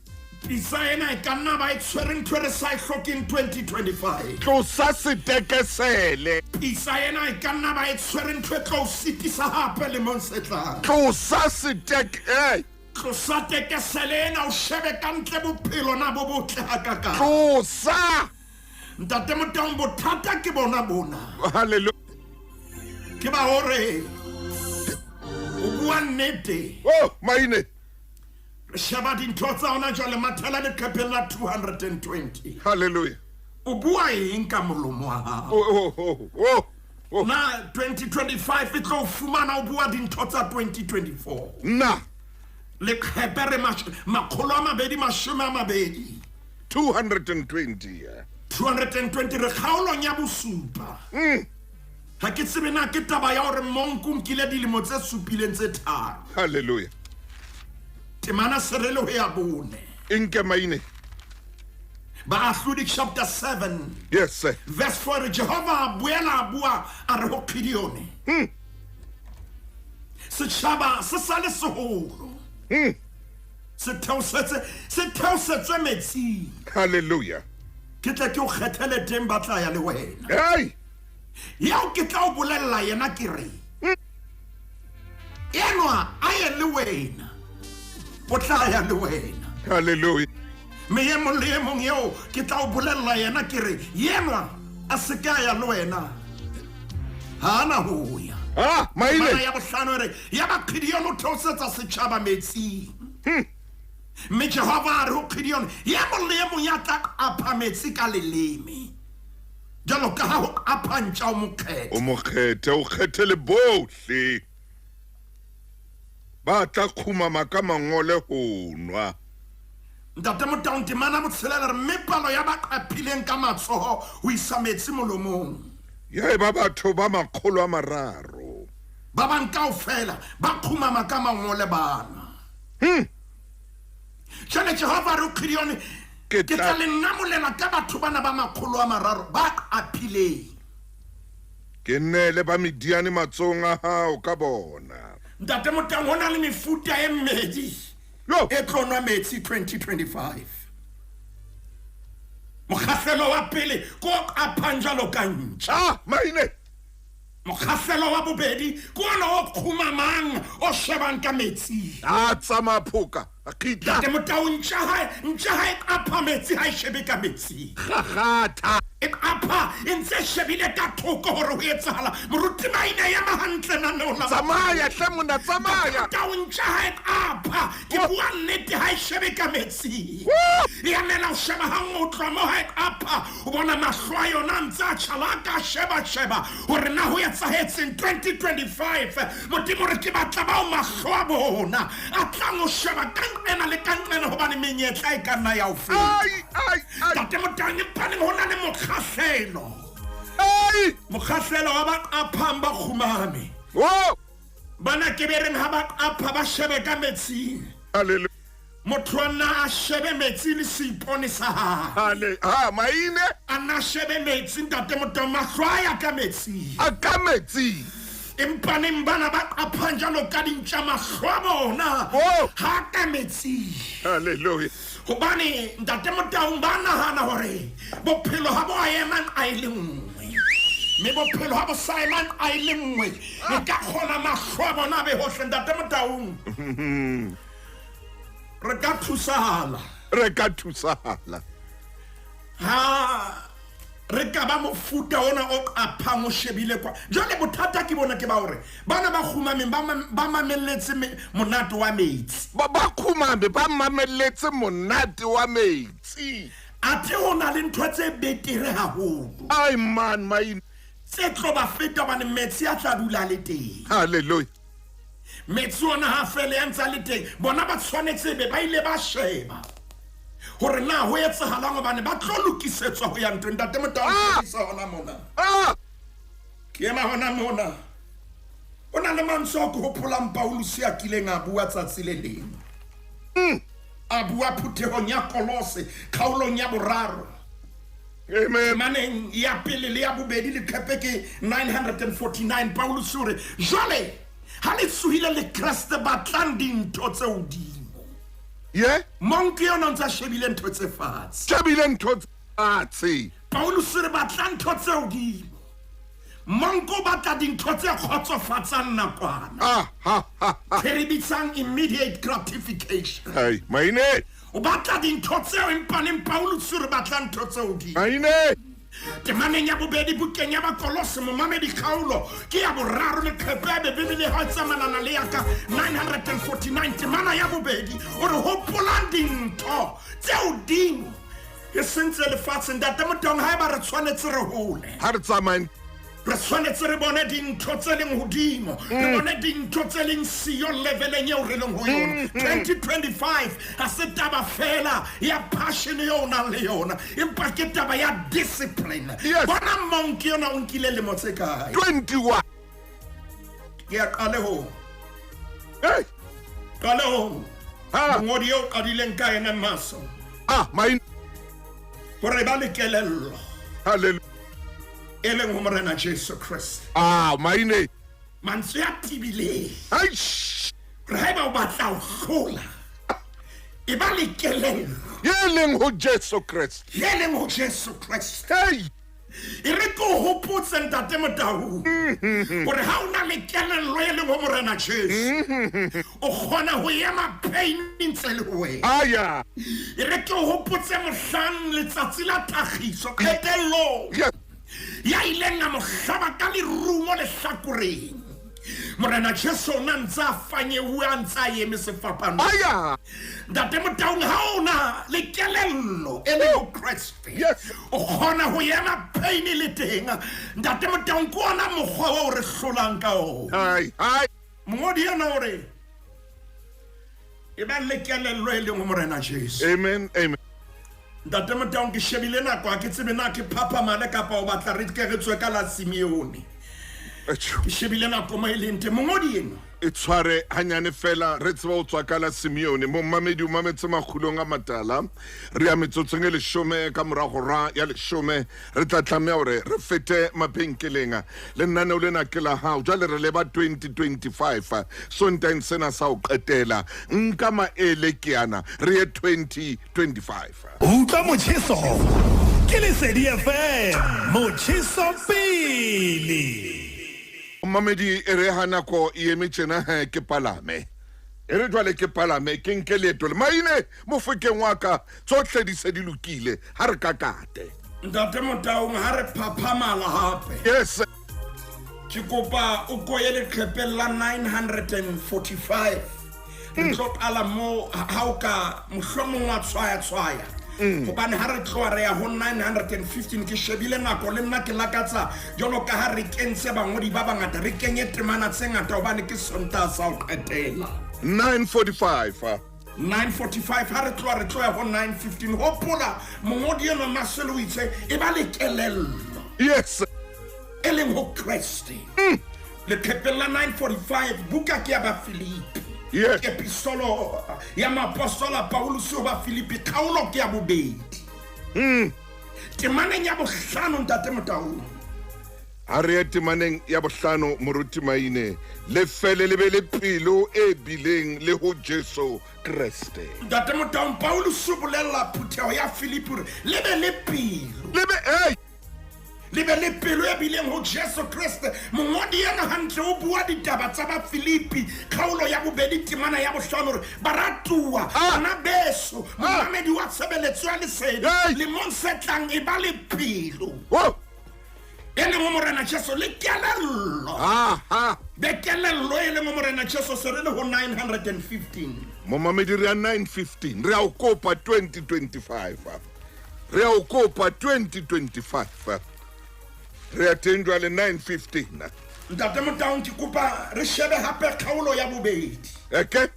Pitsa ena e ka nna ba e tshwere ntho e re sa e hlokeng 2025. Tlosa setekesele. Pitsa ena e ka nna ba e tshwere ntho e tlo o sitisa hape lemong se tlang. Tlosa setek eh. Tlosa tekesele ena, o shebe ka ntle bophelo na bo botle hakakang. Tlosa. Ntate Motaung, bothata ke bona bona, Hallelujah. ke ba hore bua nnete. Oh, maine. Re sheba dintho tsa hona jwale mathela leqepheng la 220. Hallelujah. O bua eng ka molomo wa hao? Oh, oh, oh, oh. Na 2025 e tlo o fumana o bua dintho tsa 2024? Na. Leqhepe re 220. 220, yeah. 220 re kgaolong ya bosupa. Ha ke tsebe na ke taba ya hore monko nkile dilemo tse supileng tse tharo. Hallelujah. Temana serele ho ya bone. Inke maine. Baahlodi chapter 7. Yes, sir. Verse 4, Jehovah a boela a bua a re ho Gideone. Setjhaba se sa le seholo. Se theosetswe metsing. Hallelujah. Ke tla ke o kgethele teng ba tla ya le wena. Hey! Yao ke tla o bolella yena ke re. Enwa a ye le wena. O tla ya le wena. Hallelujah. Mme e mong le e mong eo ke tla o bolella yena ke re yenwa a se ka ya le wena. Ha ana ho ya. Ah, maile. Mana ya bohlano re ya ba Gideon o theosetsa setjhaba metsing. Mme Jehova a re ho Gideon, ya mong le e mong ya tla qapha metsi ka leleme. Jwalo ka ha ho qapha ntja o mo kgethe. O mo kgethe, o kgethe le bohle. Ba tla kgumama ka mangole ho nwa. Ntate Motaung temana botshelela re mme palo ya ba qaphileng ka matsoho ho isa metsi molomong. Ya eba batho ba 300. Ba bang kaofela ba kgumama ka mangole ba nwa. Jwale Jehova re ho Gideon, ke tla le namolela ka batho bana ba 300 ba qaphileng. Ke neele ba Midiane matsohong a hao ka bona. Ntate Motaung, ho na le mefuta e mmedi e tlo nwa metsi 2025. Mokgahlelo wa pele ke o qaphang jwalo ka ntja. Ah, maine. Mokgahlelo wa bobedi ke ona o kgumamang o shebang ka metsing. A tsamaya phoka, a khitla. Ntate Motaung, ntja ha e qapha metsi ha e shebe ka metsing. Kgakgatha. E qapha e ntse shebile ka thoko hore ho etsahala. Moruti Maine ya mahantle naneong la Tsamaya hle monna, tsamaya. Ntate Motaung, ntja ha e qapha, ke bua nnete ha e shebe ka metsing. E emela ho sheba ha nngwe ho tloha moo ha e qapha, o bona mahlo a yona a ntse a tjhala ka sheba sheba hore na ho etsahetseng 2025. Modimo re ke batla bao mahlo a bona a tlang ho sheba ka nqena le ka nqena hobane menyetla e ka nna ya ho feta. Ai, ai, ai. Ntate Motaung, empaneng ho na le mokgahlelo. Ai! Mokgahlelo wa ba qaphang ba kgumame. Oh! Bana ke be reng ha ba qapha ba shebe ka metsing. Hallelujah. Motho a nna a shebe metsi le seipone sa hae. Hale, ha, maine. A nna a shebe metsi, Ntate Motaung, mahlo a ya ka metsing. A ka metsing. Empa neng bana ba qaphang jwalo ka dintja mahlo a bona. Oh! Ha ka metsing. Hallelujah. Hobane Ntate Motaung ba nahana hore bophelo ha bo a ema nqa e le nngwe. Mme bophelo ha bo sa ema nqa e le nngwe, e ka kgona mahlo a bona a be hohle, Ntate Motaung. Re ka thusahala. Re ka thusahala. Ha re ka ba mofuta ona o qaphang o shebile kwa. Jwale bothata ke bona ke ba hore bana ba kgumameng ba mamelletse monate wa metsi. Ba kgumame ba mamelletse monate wa metsi. Athe ho na le ntho tse betere haholo. Ai man, maine. Tse tlo ba feta hobane metsi a tla dula le teng. Hallelujah. Metsi ona ha fele a ntse a le teng. Bona ba tshwanetse be ba ile ba sheba hore na ho etsahalang hobane ba tlo lokisetswa ho ya ntweng. Ntate Motaung, fedisa hona mona. Ke ema hona mona. Ho na le mantswe ao ke hopolang Paulus a kileng a bua tsatsi le leng. A bua phuthehong ya Kolose, kgaolong ya boraro. Amen. Maneng ya pele le ya bobedi leqepe ke 949. Paulus o re, jwale ha le tsohile le Kreste batlang dintho tse hodimo. Ye? Monk yona o ntse a shebile ntho tse fatshe. Shebile ntho tse fatshe. Paulus o re batla ntho tse hodimo. Monk o batla dintho tse kgotsofatsang nakwana. Ah, ha, ha, ha. Re bitsang immediate gratification. Ai, maine. O batla dintho tseo empa neng Paulus o re batla ntho tse hodimo. Maine. Temaneng ya bobedi bukeng ya Bakolose, momamedi, kgaolo ke ya boraro, leqhepe ya Bebebele ha tsamalana le ya ka 949, temana ya bobedi, o re hopolang dintho tse hodimo e seng tse lefatsheng. Ntate Motaung, ha eba re tshwanetse re hole, Ha re tsamayeng, re tshwanetse re bone dintho tse leng hodimo, re bone dintho tse leng siyo leveleng eo re leng ho yona. 2025 ha se taba fela ya passion eo o nang le yona, empa ke taba ya discipline. Bona monk yona o nkile lemo tse kae? 21. Ke ya qalehong. Hey! Qalehong. Ha. Mongodi eo qadileng ka ena maso Ah, maine. hore ba le kelello Hallelujah. e leng ho Morena Jesu Kreste. Ah, maine. Mantswe a tibileng. Aish. Re haeba o batla ho hlola, e ba le kelello Ye leng ho Jesu Kreste. ye leng ho Jesu Kreste. Hey! E re ke o hopotse, ntate Motaung, hore ha o na le kelello e leng ho Morena Jesu, o kgona ho ema pain ntse le ho wena. Aya. E re ke o hopotse mohlang letsatsi la thagiso qetellong, ya ileng a mo hlaba ka lerumo lehlakoreng, Morena Jesu o na ntse a fanyehuwe, a ntse a eme sefapanong. Aya. Ntate Motaung, ha o na le kelello e leng ho Kreste, o kgona ho ema pain le teng. Ntate Motaung, ke ona mokgwa oo re hlolang ka ona. Ai, ai. Mongodi ena o re e ba le kelello e leng ho Morena Jesu. Amen, amen. Ntate Motaung, ke shebile nako, ha ke tsebe na ke phaphamale kapa o batla re ke re tswe ka la Simeone. Etjho. Ke shebile nako mo e leng teng, mongodi eno. E tshware hanyane fela re tseba ho tswa ka la Simeone. Momamedi o mametse Makgulong a Matala. Re ya metsotsong e 10 ka morago ra ya 10, re tla tlameha hore re fete mabenkeleng. Lenaneo lena ke la hao. Jwale re leba 2025, Sontaheng sena sa ho qetela. Nka maele ke ana, re ye 2025. Utlwa motjheso ke Lesedi FM, motjheso pele. Mamedi, e re ha nako e eme tjena he, ke palame. E re jwale ke palame, ke nke leeto le maine mofokeng wa ka, tsohle di se di lokile, ha re ka kate. Ntate Motaung, ha re phaphamala hape. Yes. Ke kopa o koye leqhepeng la 945. Re tlo qala mo ha o ka mohlomong wa tshwaya tshwaya. Hobane ha re tloha re ya ho 915, ke shebile nako le nna ke lakatsa jwalo ka ha re kentse bangodi ba bangata, re kenye temana tse ngata hobane ke Sontaha sa ho qetela. 9:45. 9:45 ha re tloha, re tloha ho 9:15. Hopola mongodi enwa Masele o itse e ba le kelello e leng ho Kreste. Leqhepeng la 9:45, buka ke ya Bafilipi. Episolo ya Mapostola Paulus ho Bafilipi, kgaolo ke ya bobedi. Temaneng ya bohlano, ntate Motaung. Ha re ye temaneng ya bohlano, moruti Maine. Le fele le be le pelo e bileng le ho Jesu Kreste. Ntate Motaung, Paulus o bolella phutheho ya Filipi hore le be le pelo. Le be, hey! Le be le pelo e bileng ho Jesu Kreste. Mongodi ena hantle o bua ditaba tsa ba Filipi, kgaolo ya bobedi, temana ya bohlano, hore baratuwa, bana beso, momamedi wa tshebeletso ya Lesedi, lemong se tlang e ba le pelo. E leng ho Morena Jesu le kelello. Be kelello e leng ho Morena Jesu, se re le ho 915. Momamedi, re ya 9:15. Re a o kopa 2025. Re a o kopa 2025. Re ya teng jwale 9:15. Ntate Motaung, ke kopa re shebe hape kgaolo ya bobedi. Okay.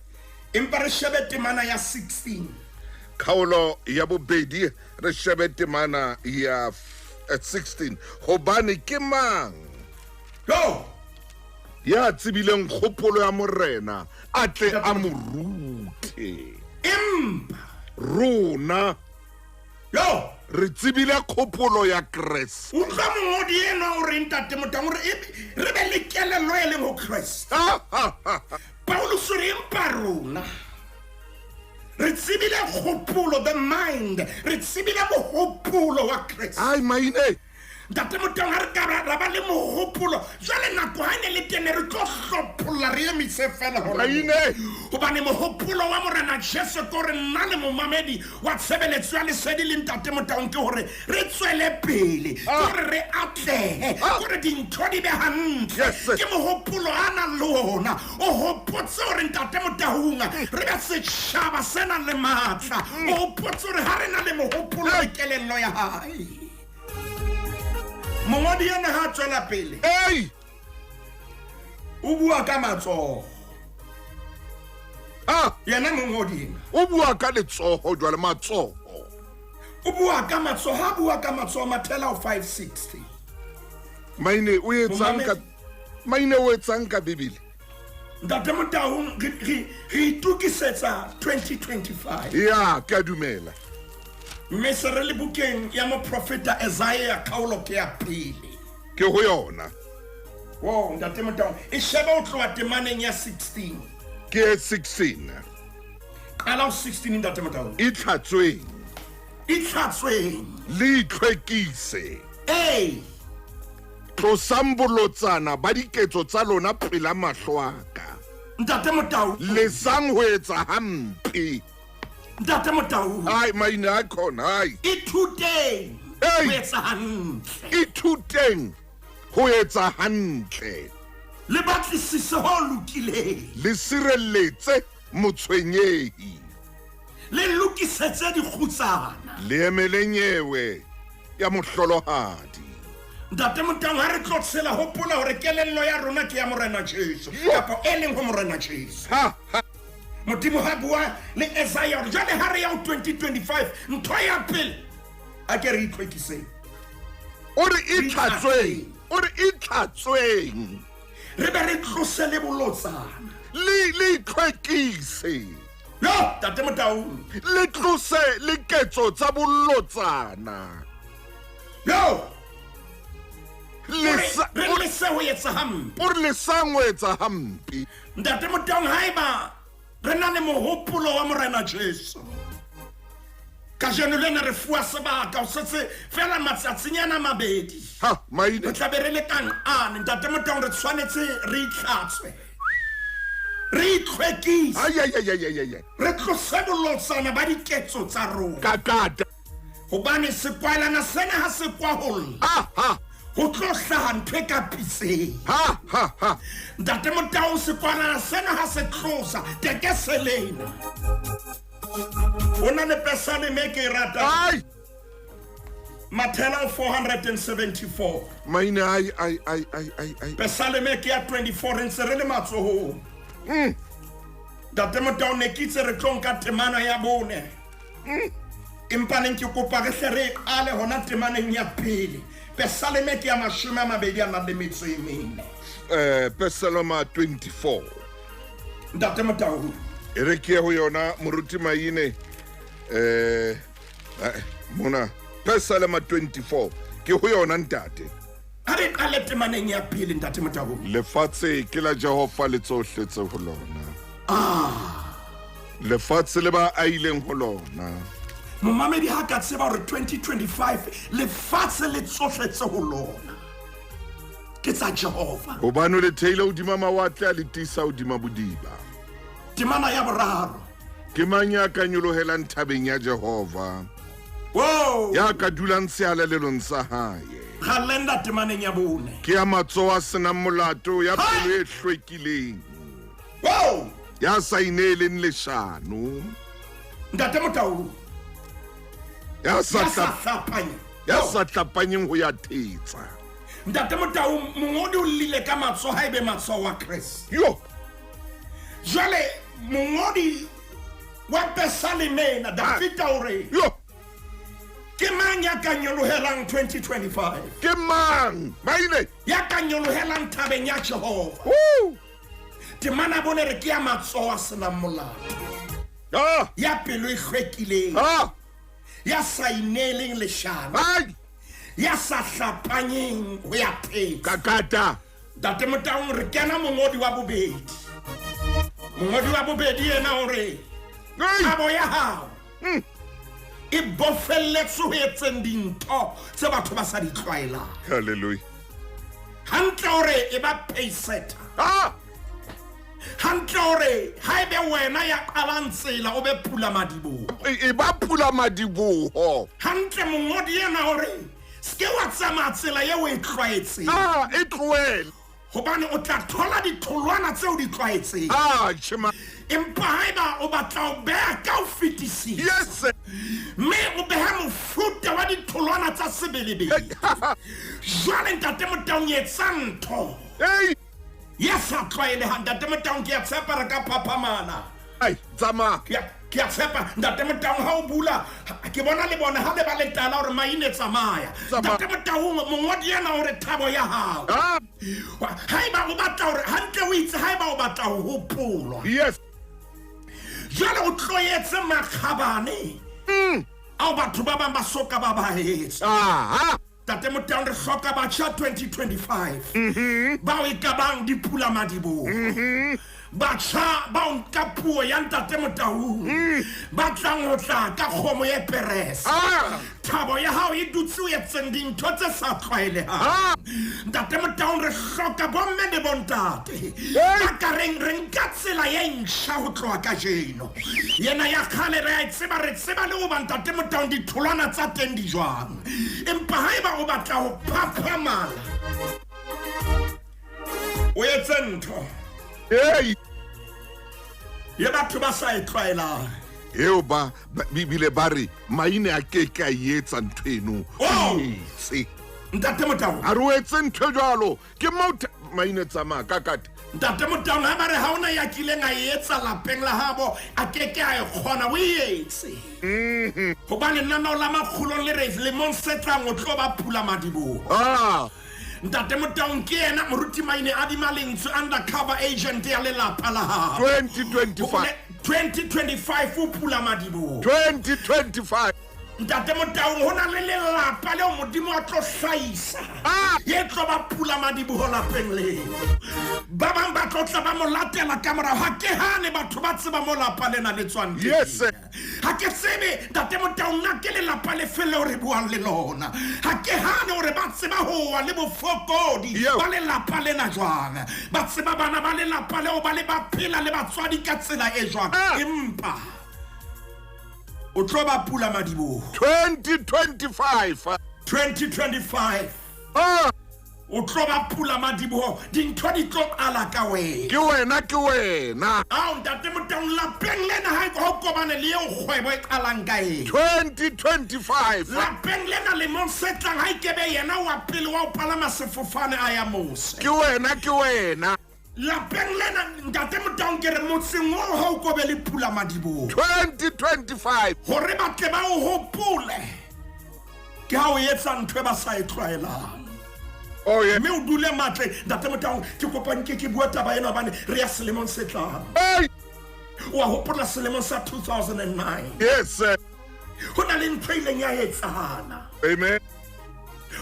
Empa re shebe temana ya 16. Kgaolo ya bobedi, re shebe temana ya 16. Hobane ke mang Yo! ya tsebileng kgopolo ya Morena, a tle a mo rute? Empa rona Yo! re tsebile kgopolo ya Kreste. Utlwa mongodi enwa o re, ntate Motaung, hore re be le kelello e leng ho Kreste. Paulus o re empa rona re tsebile kgopolo, the mind, re tsebile mohopolo wa Kreste. Ai, maine. Ntate Motaung, ha re ka ra ba le mohopolo jwale nako ha ne le tene re tlo hlopholla re emise fela hore hobane mohopolo wa Morena Jesu ke hore nna le momamedi wa tshebeletso ya lesedi le Ntate Motaung ke hore re tswele pele, ke hore re atlehe, ke hore dintho di be hantle. Ke mohopolo a nang le ona o hopotse hore Ntate Motaung re be setjhaba se nang le matla. O hopotse hore ha re na le mohopolo le kelello ya hae. Mongodi ena ha tswela pele o bua ka matsoho. Yena mongodi ena o bua ka letsoho jwale, matsoho. O bua ka matsoho, ha bua ka matsoho mathela ho 560. Maine o etsang ka maine o etsang ka Bibele? Ntate Motaung, re itokisetsa 2025. Ya, ke a dumela. Mme se re le bukeng ya moprofeta Isaiah kgaolo ke ya pele. Ke ho yona. Wo, Ntate Motaung, e shebe o tloha temaneng ya 16. Ke 16. Qala ho 16 Ntate Motaung. Itlhatsweng. Itlhatsweng. Le itlhwekise. Ee. Tlosang bolotsana ba diketso tsa lona pela mahlo a ka. Ntate Motaung. Lesang ho etsa hampe. Ntate Motaung. Ai maine a khona ai. Ithuteng ho etsa hantle. Ithuteng ho etsa hantle. Le batlisise ho lokileng. Le sireletse motshwenyehi. Le lokisetse dikgutsana. Le emele nyewe ya mohlolohadi. Ntate Motaung, ha re tlo tshela hopola hore kelello ya rona ke ya Morena Jesu kapa e leng ho Morena Jesu. Modimo ha bua le Isaiah hore jwale ha re ya ho 2025 ntho ya pele a ke re itlhwekiseng. O re itlhatsweng, o re itlhatsweng. Re be re tlose le bolotsana. Le itlhwekise. Yo, Ntate Motaung. Le tlose le ketso tsa bolotsana. Yo. Re lese ho etsa hampe. O re lesang ho etsa hampe. Ntate Motaung, haeba re na le mohopolo wa Morena Jesu, kajeno lena re fuwa sebaka ho setse fela matsatsinyana mabedi. Ha, maine. Re tla be re le kanqane. Ntate Motaung, re tshwanetse re itlhatswe. Re itlhwekise. Ai ai ai ai ai. Re tlose bolotsana ba diketso tsa rona. Kakata. Hobane sekwalana sena ha se kwaholla. Ho tlo hlaha ntho e ka pitseng. Ntate Motaung, sekwalana sena ha se tlosa teke selena. O na le pesaleme ke e ratang. Mathela 474. Maine ai ai ai ai ai ai. Pesaleme ke ya 24 re ntse re le matsohong. Ntate Motaung, ne ke itse re tlo nka temana ya bone. Empa neng ke kopa re hle re qale hona temaneng ya pele. Pesaleme ke ya 24. Pesalema 24. Ntate Motaung. E re ke ho yona moruti Maine. Mona Pesalema 24 ke ho yona ntate. Ha re qale temaneng ya pele Ntate Motaung. Lefatshe ke la Jehova le tsohle tse ho lona. Lefatshe le ba aileng ho lona. Momamedi ha ka tseba hore 2025 lefatshe le tsohle tse ho lona ke tsa Jehova. Hobane o le theile hodima mawatle, a le tiisa hodima bodiba. Temana ya boraro. Ke mang ya ka nyolohelang thabeng ya Jehova? Wow. Ya ka dulang sehalalelong sa hae. Kalenda temaneng ya bone. Ke ya matsoho a senang molato, ya pelo e hlwekileng. Wow. Ya sa ineeleng leshano. Ntate Motaung. Ya sa hlapanyeng ho ya thetsa. Ntate Motaung, mongodi o llile ka matsoho ha ebe matsoho wa Kreste. Yo. Jwale mongodi wa Pesaleme na Dafita o re. Yo. Ke mang ya ka nyolohelang 2025? Ke mang? Maine. Ya ka nyolohelang thabeng ya Jehova. Woo. Temana bone re ke ya matsoho a senang molato. Ya pelo e hlwekileng. Ya sa ineeleng leshano. Ya sa hlapanyeng ho ya thetsa. Kakata. Ntate Motaung, re kena mongodi wa bobedi. Mongodi wa bobedi yena o re, thabo ya hao E bofelletswe ho etseng dintho tse batho ba sa di tlwaelang. Hallelujah. Hantle hore e ba pacesetter. Ah! Hantle hore ha ebe wena ya qalang tsela o be pulamadiboho. E ba pulamadiboho. Hantle mongodi yena hore se ke wa tsamaya tsela eo o e tlwaetseng. Ah, e tlohele. Hobane o tla thola ditholwana tseo di tlwaetseng. Ah, tjhe ma. Empa haeba o batla ho beha ka ho fetisisa. Yes. Mme o behe mofuta wa ditholwana tsa sebelebele. Jwale Ntate Motaung etsa ntho. Hey. Ya sa tlwaelehang Ntate Motaung ke a tshepa re ka phaphamala. Ai, tsamaya. Ke a tshepa Ntate Motaung ha o bula ke bona le bona ha le ba letala hore maine tsamaya. Ntate Motaung mongodi yena hore thabo ya hao. Ah. Haeba o batla hore hantle o itse haeba o batla ho hopolwa. Yes. Jwale o tloetse makgabane. Ao batho ba bang ba soka ba ba etsa. Aha. Tate Motaung re hloka batjha 2025 bao e ka bang dipulamadiboho. Batjha bao nka puo ya Ntate Motaung ba tlang ho tla ka kgomo e perese. Thabo ya hao e dutse o etseng dintho tse sa tlwaelehang. Ntate Motaung re hloka bomme le bontate ba ka reng re nka tsela e ntjha ho tloha kajeno. Yena ya kgale re a e tseba, re tseba le hoba Ntate Motaung ditholwana tsa teng di jwang. Empa haeba o batla ho phaphamala o etse ntho Hey. ye batho ba sa e tlwaelang. Eo ba bibile ba re maine a ke ke a etsa ntho eno. Oh. Itse. Ntate Motaung. A re o etse ntho e jwalo. Ke mo maine tsamaya ka kate. Ntate Motaung ha ba re ha ona ya kileng a etsa lapeng la habo a ke ke a e kgona o e etse. Hobane lenaneo la Makgulong le re lemong se tlang o tlo ba pula madiboho. Ah. Ntate Motaung ke yena moruti Maine a dima lentswe undercover agent ya lelapa la hao. 2025. 2025 o pula madiboho. 2025. Ntate Motaung ho na le lelapa leo Modimo a tlo hlahisa. Ye tlo ba pula madiboho lapeng leo. Ba bang ba tlo tla ba mo latela ka morao. Ha ke hane batho ba tseba mo lapa lena le tswang teng. Yes. Ha ke tsebe Ntate Motaung nna ke lelapa le fe leo re buang le lona. Ha ke hane hore ba tseba ho wa le bofokodi ba lelapa lena jwang. Ba tseba bana ba lelapa leo ba le ba phela le batswadi ka tsela e jwang. Empa o tlo ba pula madiboho. 2025. 2025. Ah. O tlo ba pula madiboho. Dintho di tlo qala ka wena. Ke wena, ke wena. Ao Ntate Motaung lapeng lena ha ho kobane le eo kgwebo e qalang ka eng. 2025. Lapeng lena lemong se tlang ha ikebe yena wa pele wa ho palama sefofane a ya mose. Ke wena, ke wena. Lapeng lena Ntate Motaung ke re motseng oo ha o kobe le pula madiboho. 2025. Hore ba tle ba o hopole. Ke ha o etsa ntho e ba sa e tlwaelang. Oh yeah. Mme o dule matle Ntate Motaung ke kopa nke ke bua taba ena hobane re ya selemong se tlang. Hey. Wa hopola selemong sa 2009. Yes sir. Ho na le ntho e ileng ya etsahala. Amen.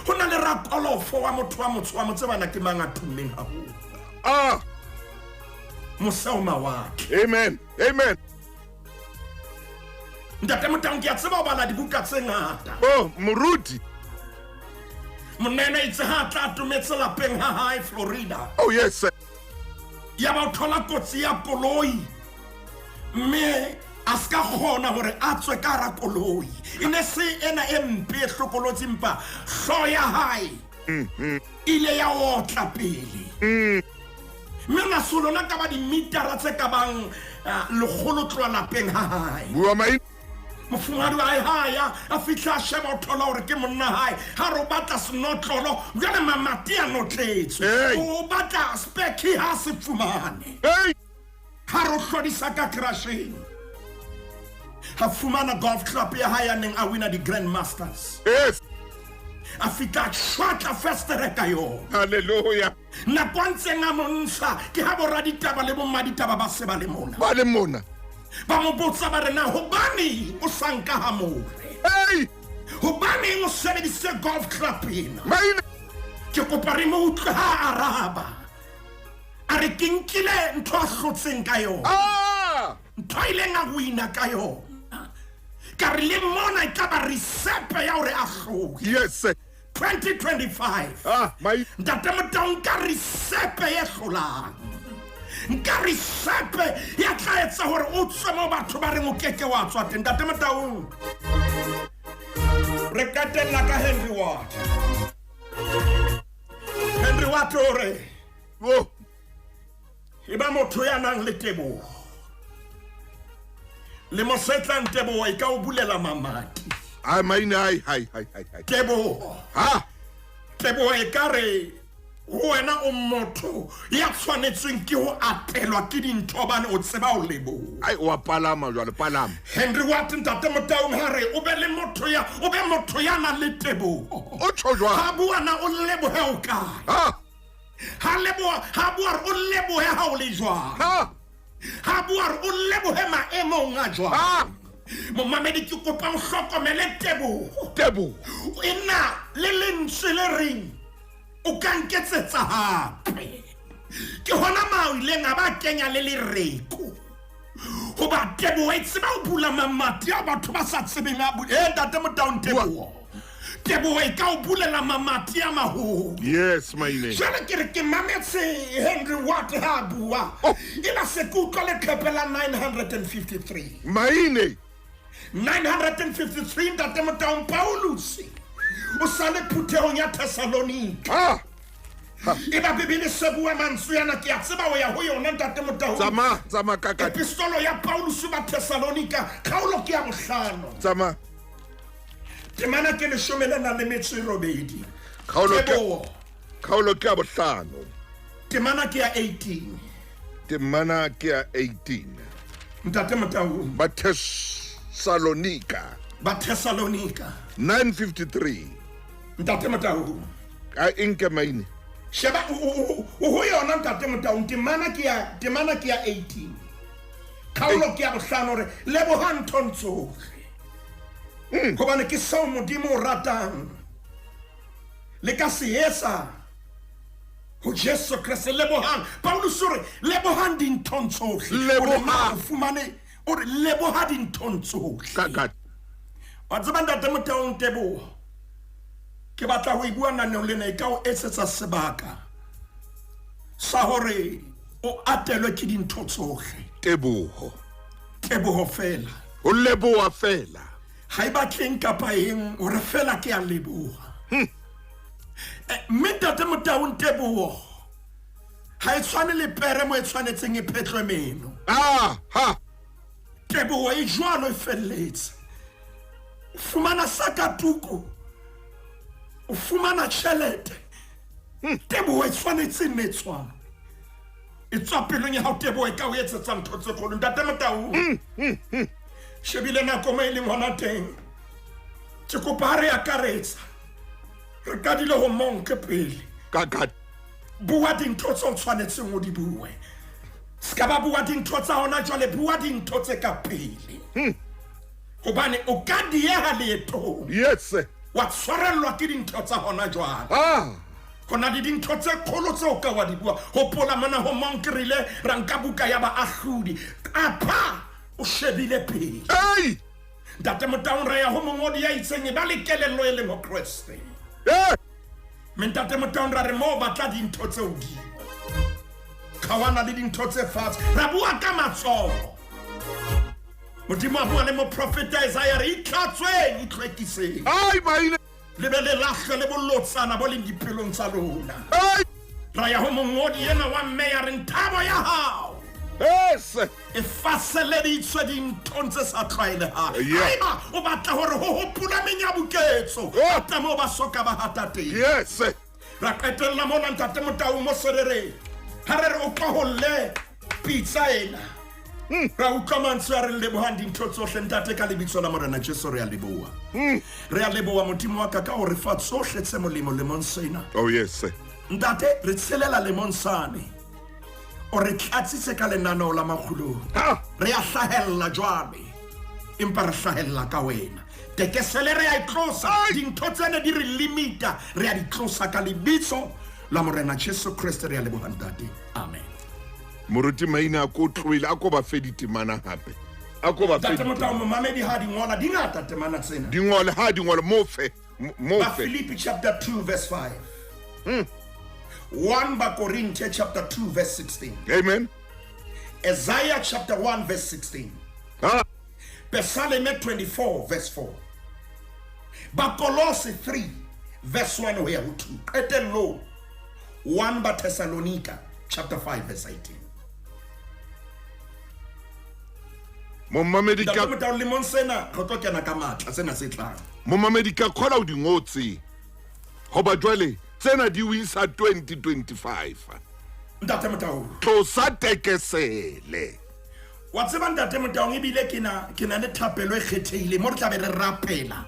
Ho na le rakolofo wa motho wa motho wa mo tsebana ke mang a tummeng haholo. Ah. Moseo mawatle. Amen. Amen. Ntate Motaung ke a tseba ho bala dibuka tse ngata. Oh, moruti. Monna ena itse ha a tla atometse lapeng ha hae Florida. Oh yes sir. Ya ba o thola kotsi ya koloi. Mme a ska kgona hore a tswe ka hara koloi. E ne se ena e mpe e hlokolotsi empa hlooho ya hae ile ya otla pele. Mme masolo na ka ba dimitara tse ka bang lekgolo tloha lapeng ha hae. Bua maine. Mofumahadi wa hae ha ya a fihla a sheba o thola hore ke monna hae. Ha re o batla senotlolo jwale mamati a notletswe. O batla spare ha se fumane. Hey. Ha re o hlodisa ka crasheng. Ha fumana golf club ya hae ya neng a wina di Grand Masters. Yes. A fihla a tjhwatla festere ka yona. Hallelujah. Nako a ntseng a montsha ke ha boraditaba le bommaditaba ba se ba le mona. Ba le mona. Ba mo botsa ba re na hobaneng o sa nka hamore? Hey! Hobaneng o sebedisitse golf club ena? Maine. Ke kopa re mo utlwe ha a araba. A re ke nkile ntho a hlotseng ka yona. Ah! Ntho a ileng a wina ka yona. Ka re le mona e ka ba risepe ya hore a hlole. Yes. 2025. Ah, mai. Ntate Motau, nka risepe e hlolang. Nka risepe ya tla etsa hore o tswe mo batho ba reng o keke wa tswa teng. Ntate Motau, re qetella ka Henry Ward. Henry Ward o re, Oh. E ba motho ya nang le teboho. Le mo se tlang teboho e ka o bulela mamati. Ai maine ai hai hai hai hai. Teboho. Ha. Teboho e ka re ho wena o motho ya tshwanetsweng ke ho atelwa ke dintho hobane o tseba ho leboha. Ai wa palama jwale palama. Henry Ward ntate Motaung ha re o be le motho ya o be motho ya nang le teboho. O tjho jwang? Ha bua na o lebohe o kae? Ha. Ha leboha ha bua re o lebohe ha o le jwang? Ha. Ha bua re o lebohe maemong a jwang? Ha. Momamedi ke kopa o hlokomele teboho. Teboho. E na le lentswe le reng o ka nketsetsa hape. Ke hona ma o ileng a ba kenya le lereko. Hoba teboho e tseba ho bula mamati a batho ba sa tsebeng a ntate Motaung, teboho. Teboho e ka o bulela mamati a maholo. Yes, maine. Jwale ke re ke mametse Henry Ward ha a bua. Oh. E ba se ke utlwa leqephe la 953. Maine. 953 ntate Motaung, Paulus o sale phuthehong ya Thessalonika. Ah. E ba Bibele se bua mantswe ana, ke a tseba ho ya ho yona ntate Motaung. Tsamaya, tsamaya kaka. Epistolo ya Paulus ba Thessalonika, kgaolo ke ya bohlano. Tsamaya. Temana ke leshome le nang le metso e robedi. Kgaolo ke Teboho. Kgaolo ke ya bohlano. Temana ke ya 18. Temana ke ya 18. Ntate Motaung. Ba Thessalonika. Ba Thessalonika. 953. Ntate Motaung. A enke maine. Sheba o ho yona ntate Motaung, temana ke ya 18. Kgaolo ke ya bohlano re leboha nthong tsohle. Hobane ke seo Modimo o ratang. Le ka se etsa ho Jesu Kreste. Lebohang. Paulus o re lebohang dinthong tsohle. Lebohang. O fumane o re leboha dinthong tsohle. Ka Wa tseba ntate Motaung, teboho. Ke batla ho e bua naneong lena e ka o etsetsa sebaka sa hore o atelwe ke dintho tsohle. Teboho. Teboho fela. O leboha fela. Ha e batleng kapa eng, hore fela ke a leboha. Mme ntate Motaung, teboho ha e tshwane le pere mo e tshwanetseng e phetlwe meno. Ah, ha. Teboho e jwalo e felletse. O fumana sakatuku, o fumana tjhelete. Teboho e tshwanetse nne e tshwane. E tswa pelong ya hao, teboho e ka o etsetsa ntho tse kgolo. Ntate Motaung, shebile nako mo e leng hona teng. Ke kopa ha re akaretsa. Re qadile ho monke pele. Ka Bua dintho tse o tshwanetseng o di bue. Se ka ba bua dintho tsa hona jwale, bua dintho tse ka pele. Hobane o ka dieha leetong. Yes. Wa tshwarellwa ke dintho tsa hona jwale. Ah. Hona le dintho tse kgolo tseo ka wa di bua. Hopola mona ho monke re ile ra nka buka ya baahlodi. Qapha o shebile pele. Ei! Ntate Motaung, re ya ho mongodi ya itseng e ba le kelello e leng ho Kreste. Eh! Mme ntate Motaung, ra re moo batla dintho tse hodimo. Kgawana le dintho tse fatshe. Ra bua ka matsoho. Modimo a bua le moprofeta Isaiah re itlhatsweng, itlhwekiseng. Ai maine. Le be le lahle le bolotsana bo leng dipelong tsa lona. Ai! Ra ya ho mongodi ena wa mme ya reng thabo ya hao. Yes. E faseleditswe dinthong tse sa tlwaelehang. Yeah. Haeba o batla hore ho hopola menyabuketso, Oh. hata moo ba soka ba hata teng. Yes. Ra qetella mona ntate Motaung mo serereng. Ha re re o tloholle pitsa ena. Ra utlwa mantswe a re lebohang dintho tsohle ntate ka lebitso la Morena Jesu re a leboha. Re a leboha Modimo wa ka ka hore fa tsohle tse molemo lemong sena. Oh yes. Ntate re tshelela lemong sane. O re tlatsitse ka lenaneo la makgulong. Ha. Re a hlahella jwale, empa re hlahella ka wena. Tekesele re a e tlosa. Dintho tsena di re limita, re a di tlosa ka lebitso la Morena Jesu Kreste re a leboha ntate. Amen. Moruti Maina a ko tlohile, a ko ba fe ditemana hape. A ko ba fe. Ntate Motau, momamedi ha di ngola di ngata temana tsena. Di ngole, ha di ngole, mo fe, mo Ba fe. Philippi chapter 2 verse 5. 1 Ba Korinthe chapter 2 verse 16. Amen. Isaiah chapter 1 verse 16. Ha. Psalm 24 verse 4. Ba Kolose 3 verse 1 ho ya ho 2. Qetellong 1 Ba Thessalonica chapter 5 verse 18. Momamedi ka Ntate Motau, lemong sena re tlo kena ka matla sena se tlang. Momamedi ka kgola o di ngotse. Hoba jwale tsena di o isa 2025. Ntate Motau. Tlosa tekesele. Wa tseba Ntate Motau, ebile ke na le thapelo e kgethehileng mo re tla be re rapela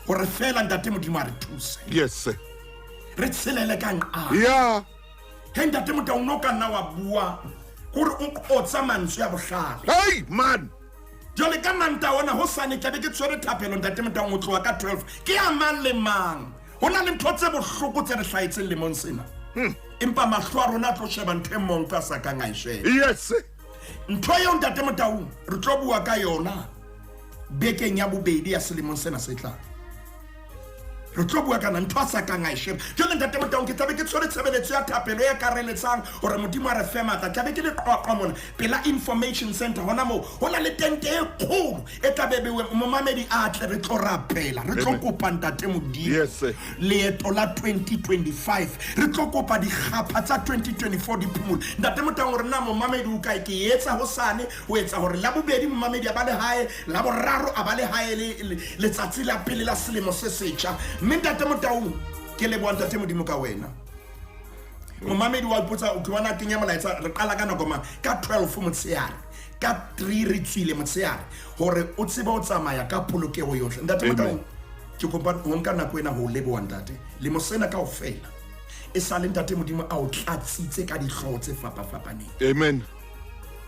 hore fela Ntate Modimo a re thuse. Yes sir. Re tshelele ka nqa. Yeah. He Ntate Motau, no ka nna wa bua hore o qotsa mantswe a bohlale. Hey man. Jwale ka Manta ona hosane tla be ke tshwere thapelo Ntate Motau, o tloha ka 12. Ke ya mang le mang. Ho na le ntho tse bohloko tse re hlahetseng lemong sena. Empa mahlo a rona a tlo sheba ntho e mong ka sa kang a e sheba. Yes. Ntho eo Ntate Motau re tlo bua ka yona bekeng ya bobedi ya selemong sena se tlang. Re tlo bua ka ntho a sa kang a e sheba. Jwale Ntate Motau, ke tlabe ke tshwere tshebeletso ya thapelo e kareletsang hore Modimo a re fe matla. Tlabe ke le Qwaqwa mona pela information center hona moo ho na le tente e kgolo e tlabe bewe momamedi a tle re tlo rapela, re tlo kopa Ntate Modimo. Yes sir. Leeto la 2025 re tlo kopa dikgapha tsa 2024 di phumule. Ntate Motau, hore na momamedi o kae, ke etsa hosane ho etsa hore la bobedi momamedi a ba le hae, la boraro a ba le hae letsatsi la pele la selemo se setjha. Mme Ntate Motau, ke leboha Ntate Modimo ka wena. Momamedi wa ipotsa o ke bona kenya molaetsa re qala ka nako mang? Ka 12 motshehare, ka 3 re tswile motshehare hore o tsebe ho tsamaya ka polokeho yohle. Ntate Motau, ke kopa ho nka nako ena ho leboha Ntate. Lemo sena kaofela e sale Ntate Modimo a o tlatsitse ka dihlooho tse fapafapaneng. Amen.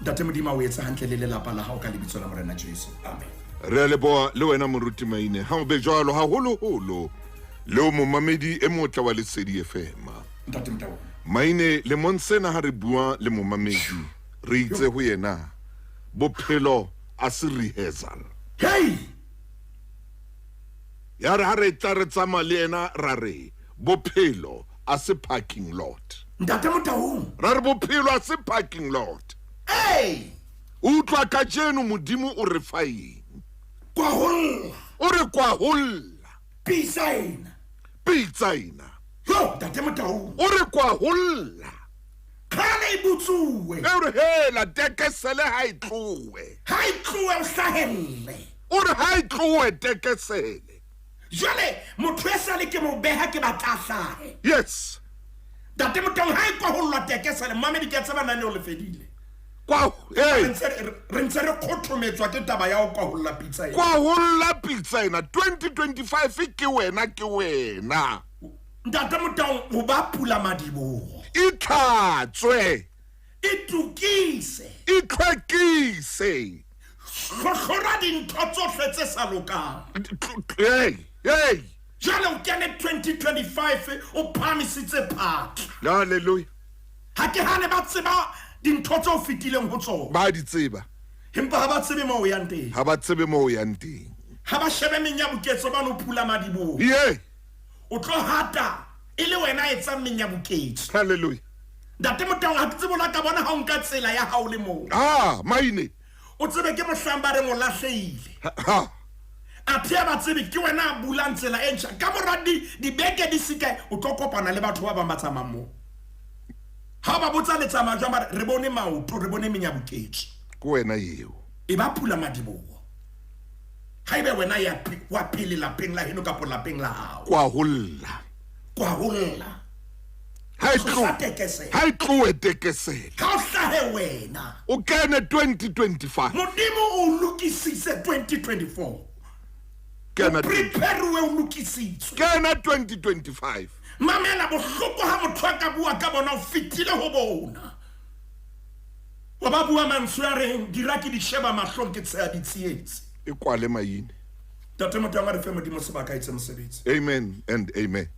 Ntate Modimo a o etse hantle le lelapa la hao ka lebitso la Morena Jesu. Amen. Re a leboha le wena Moruti Maine. Ha o be jwalo haholoholo le o momamedi e motle wa Lesedi FM. Ntate Motau. Maine lemong sena ha re bua le momamedi re itse ho yena bophelo a se rehearsal. Hey! Ya re ha re tla re tsamaya le yena ra re bophelo a se parking lot. Ntate Motau. Ra re bophelo a se parking lot. Hey! Utlwa kajeno Modimo o re fa eng? Kwaholla. O re kwaholla. Pitsa ena. Pitsa ena. Yo, Ntate Motau. O re kwaholla. Kgale e butsuwe. E re hela tekesele ha e tlohe. Ha e tlohe o hlahelle. O re ha e tlohe tekesele. Jwale motho e sale ke mo beha ke batla hlahe. Yes. Ntate Motau, ha e kwahollwa tekesele, mamedi ke a tseba nane o le fedile. Kwa hey. Re ntse re kgothometswa ke taba ya ho kwaholla pitsa ena. Kwaholla pitsa ena 2025 ke wena ke wena. Ntate Motau, o ba pula madiboho. Itlhatswe. Itukise. Itlhwekise. Hlohlora dintho tsohle tse sa lokang. Hey, hey. Jwale o kene 2025 o phahamisitse phatla. Hallelujah. Ha ke hane ba tseba dintho tse o fetileng ho tsona. Ba di tseba. Empa ha ba tsebe moo o yang teng. Ha ba tsebe moo o yang teng. Ha ba shebe menyabuketso ba no pula madiboho. Yeah. O tlo hata e le wena a etsang menyabuketso. Hallelujah. Ntate Motau, ha ke tsebe o la ka bona ha o nka tsela ya hao le moo. Ah, Maine. O tsebe ke mohlang ba reng o lahlehile. Ha. A thea ba tsebe ke wena a bulang tsela e ntjha. Ka mora dibeke di se kae o tlo kopana le batho ba bang ba tsamayang moo. Ha ba botsa le tsamaya jwang, ba re re bone maoto, re bone menyabuketso. Ke wena eo. E ba pula madiboho. Haebe wena ya wa pele lapeng la heno kapa lapeng la hao. Kwaholla. Kwaholla. Ha e Tlosa tlohe. tekesele. Ha e tlohe tekesele. Ha o hlahe wena. O kene 2025. Modimo o lokisitse 2024. Kena Prepare o lokisitswe. Kena 2025. Mamela bohloko ha motho a ka bua ka bona o fetile ho bona. Wa ba bua mantswe a reng dira ke di sheba mahlong ke tsheha ditsietsi. E kwale Maine. Ntate Motau, a re fe Modimo sebaka a etse mosebetsi. Amen and amen.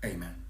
Amen.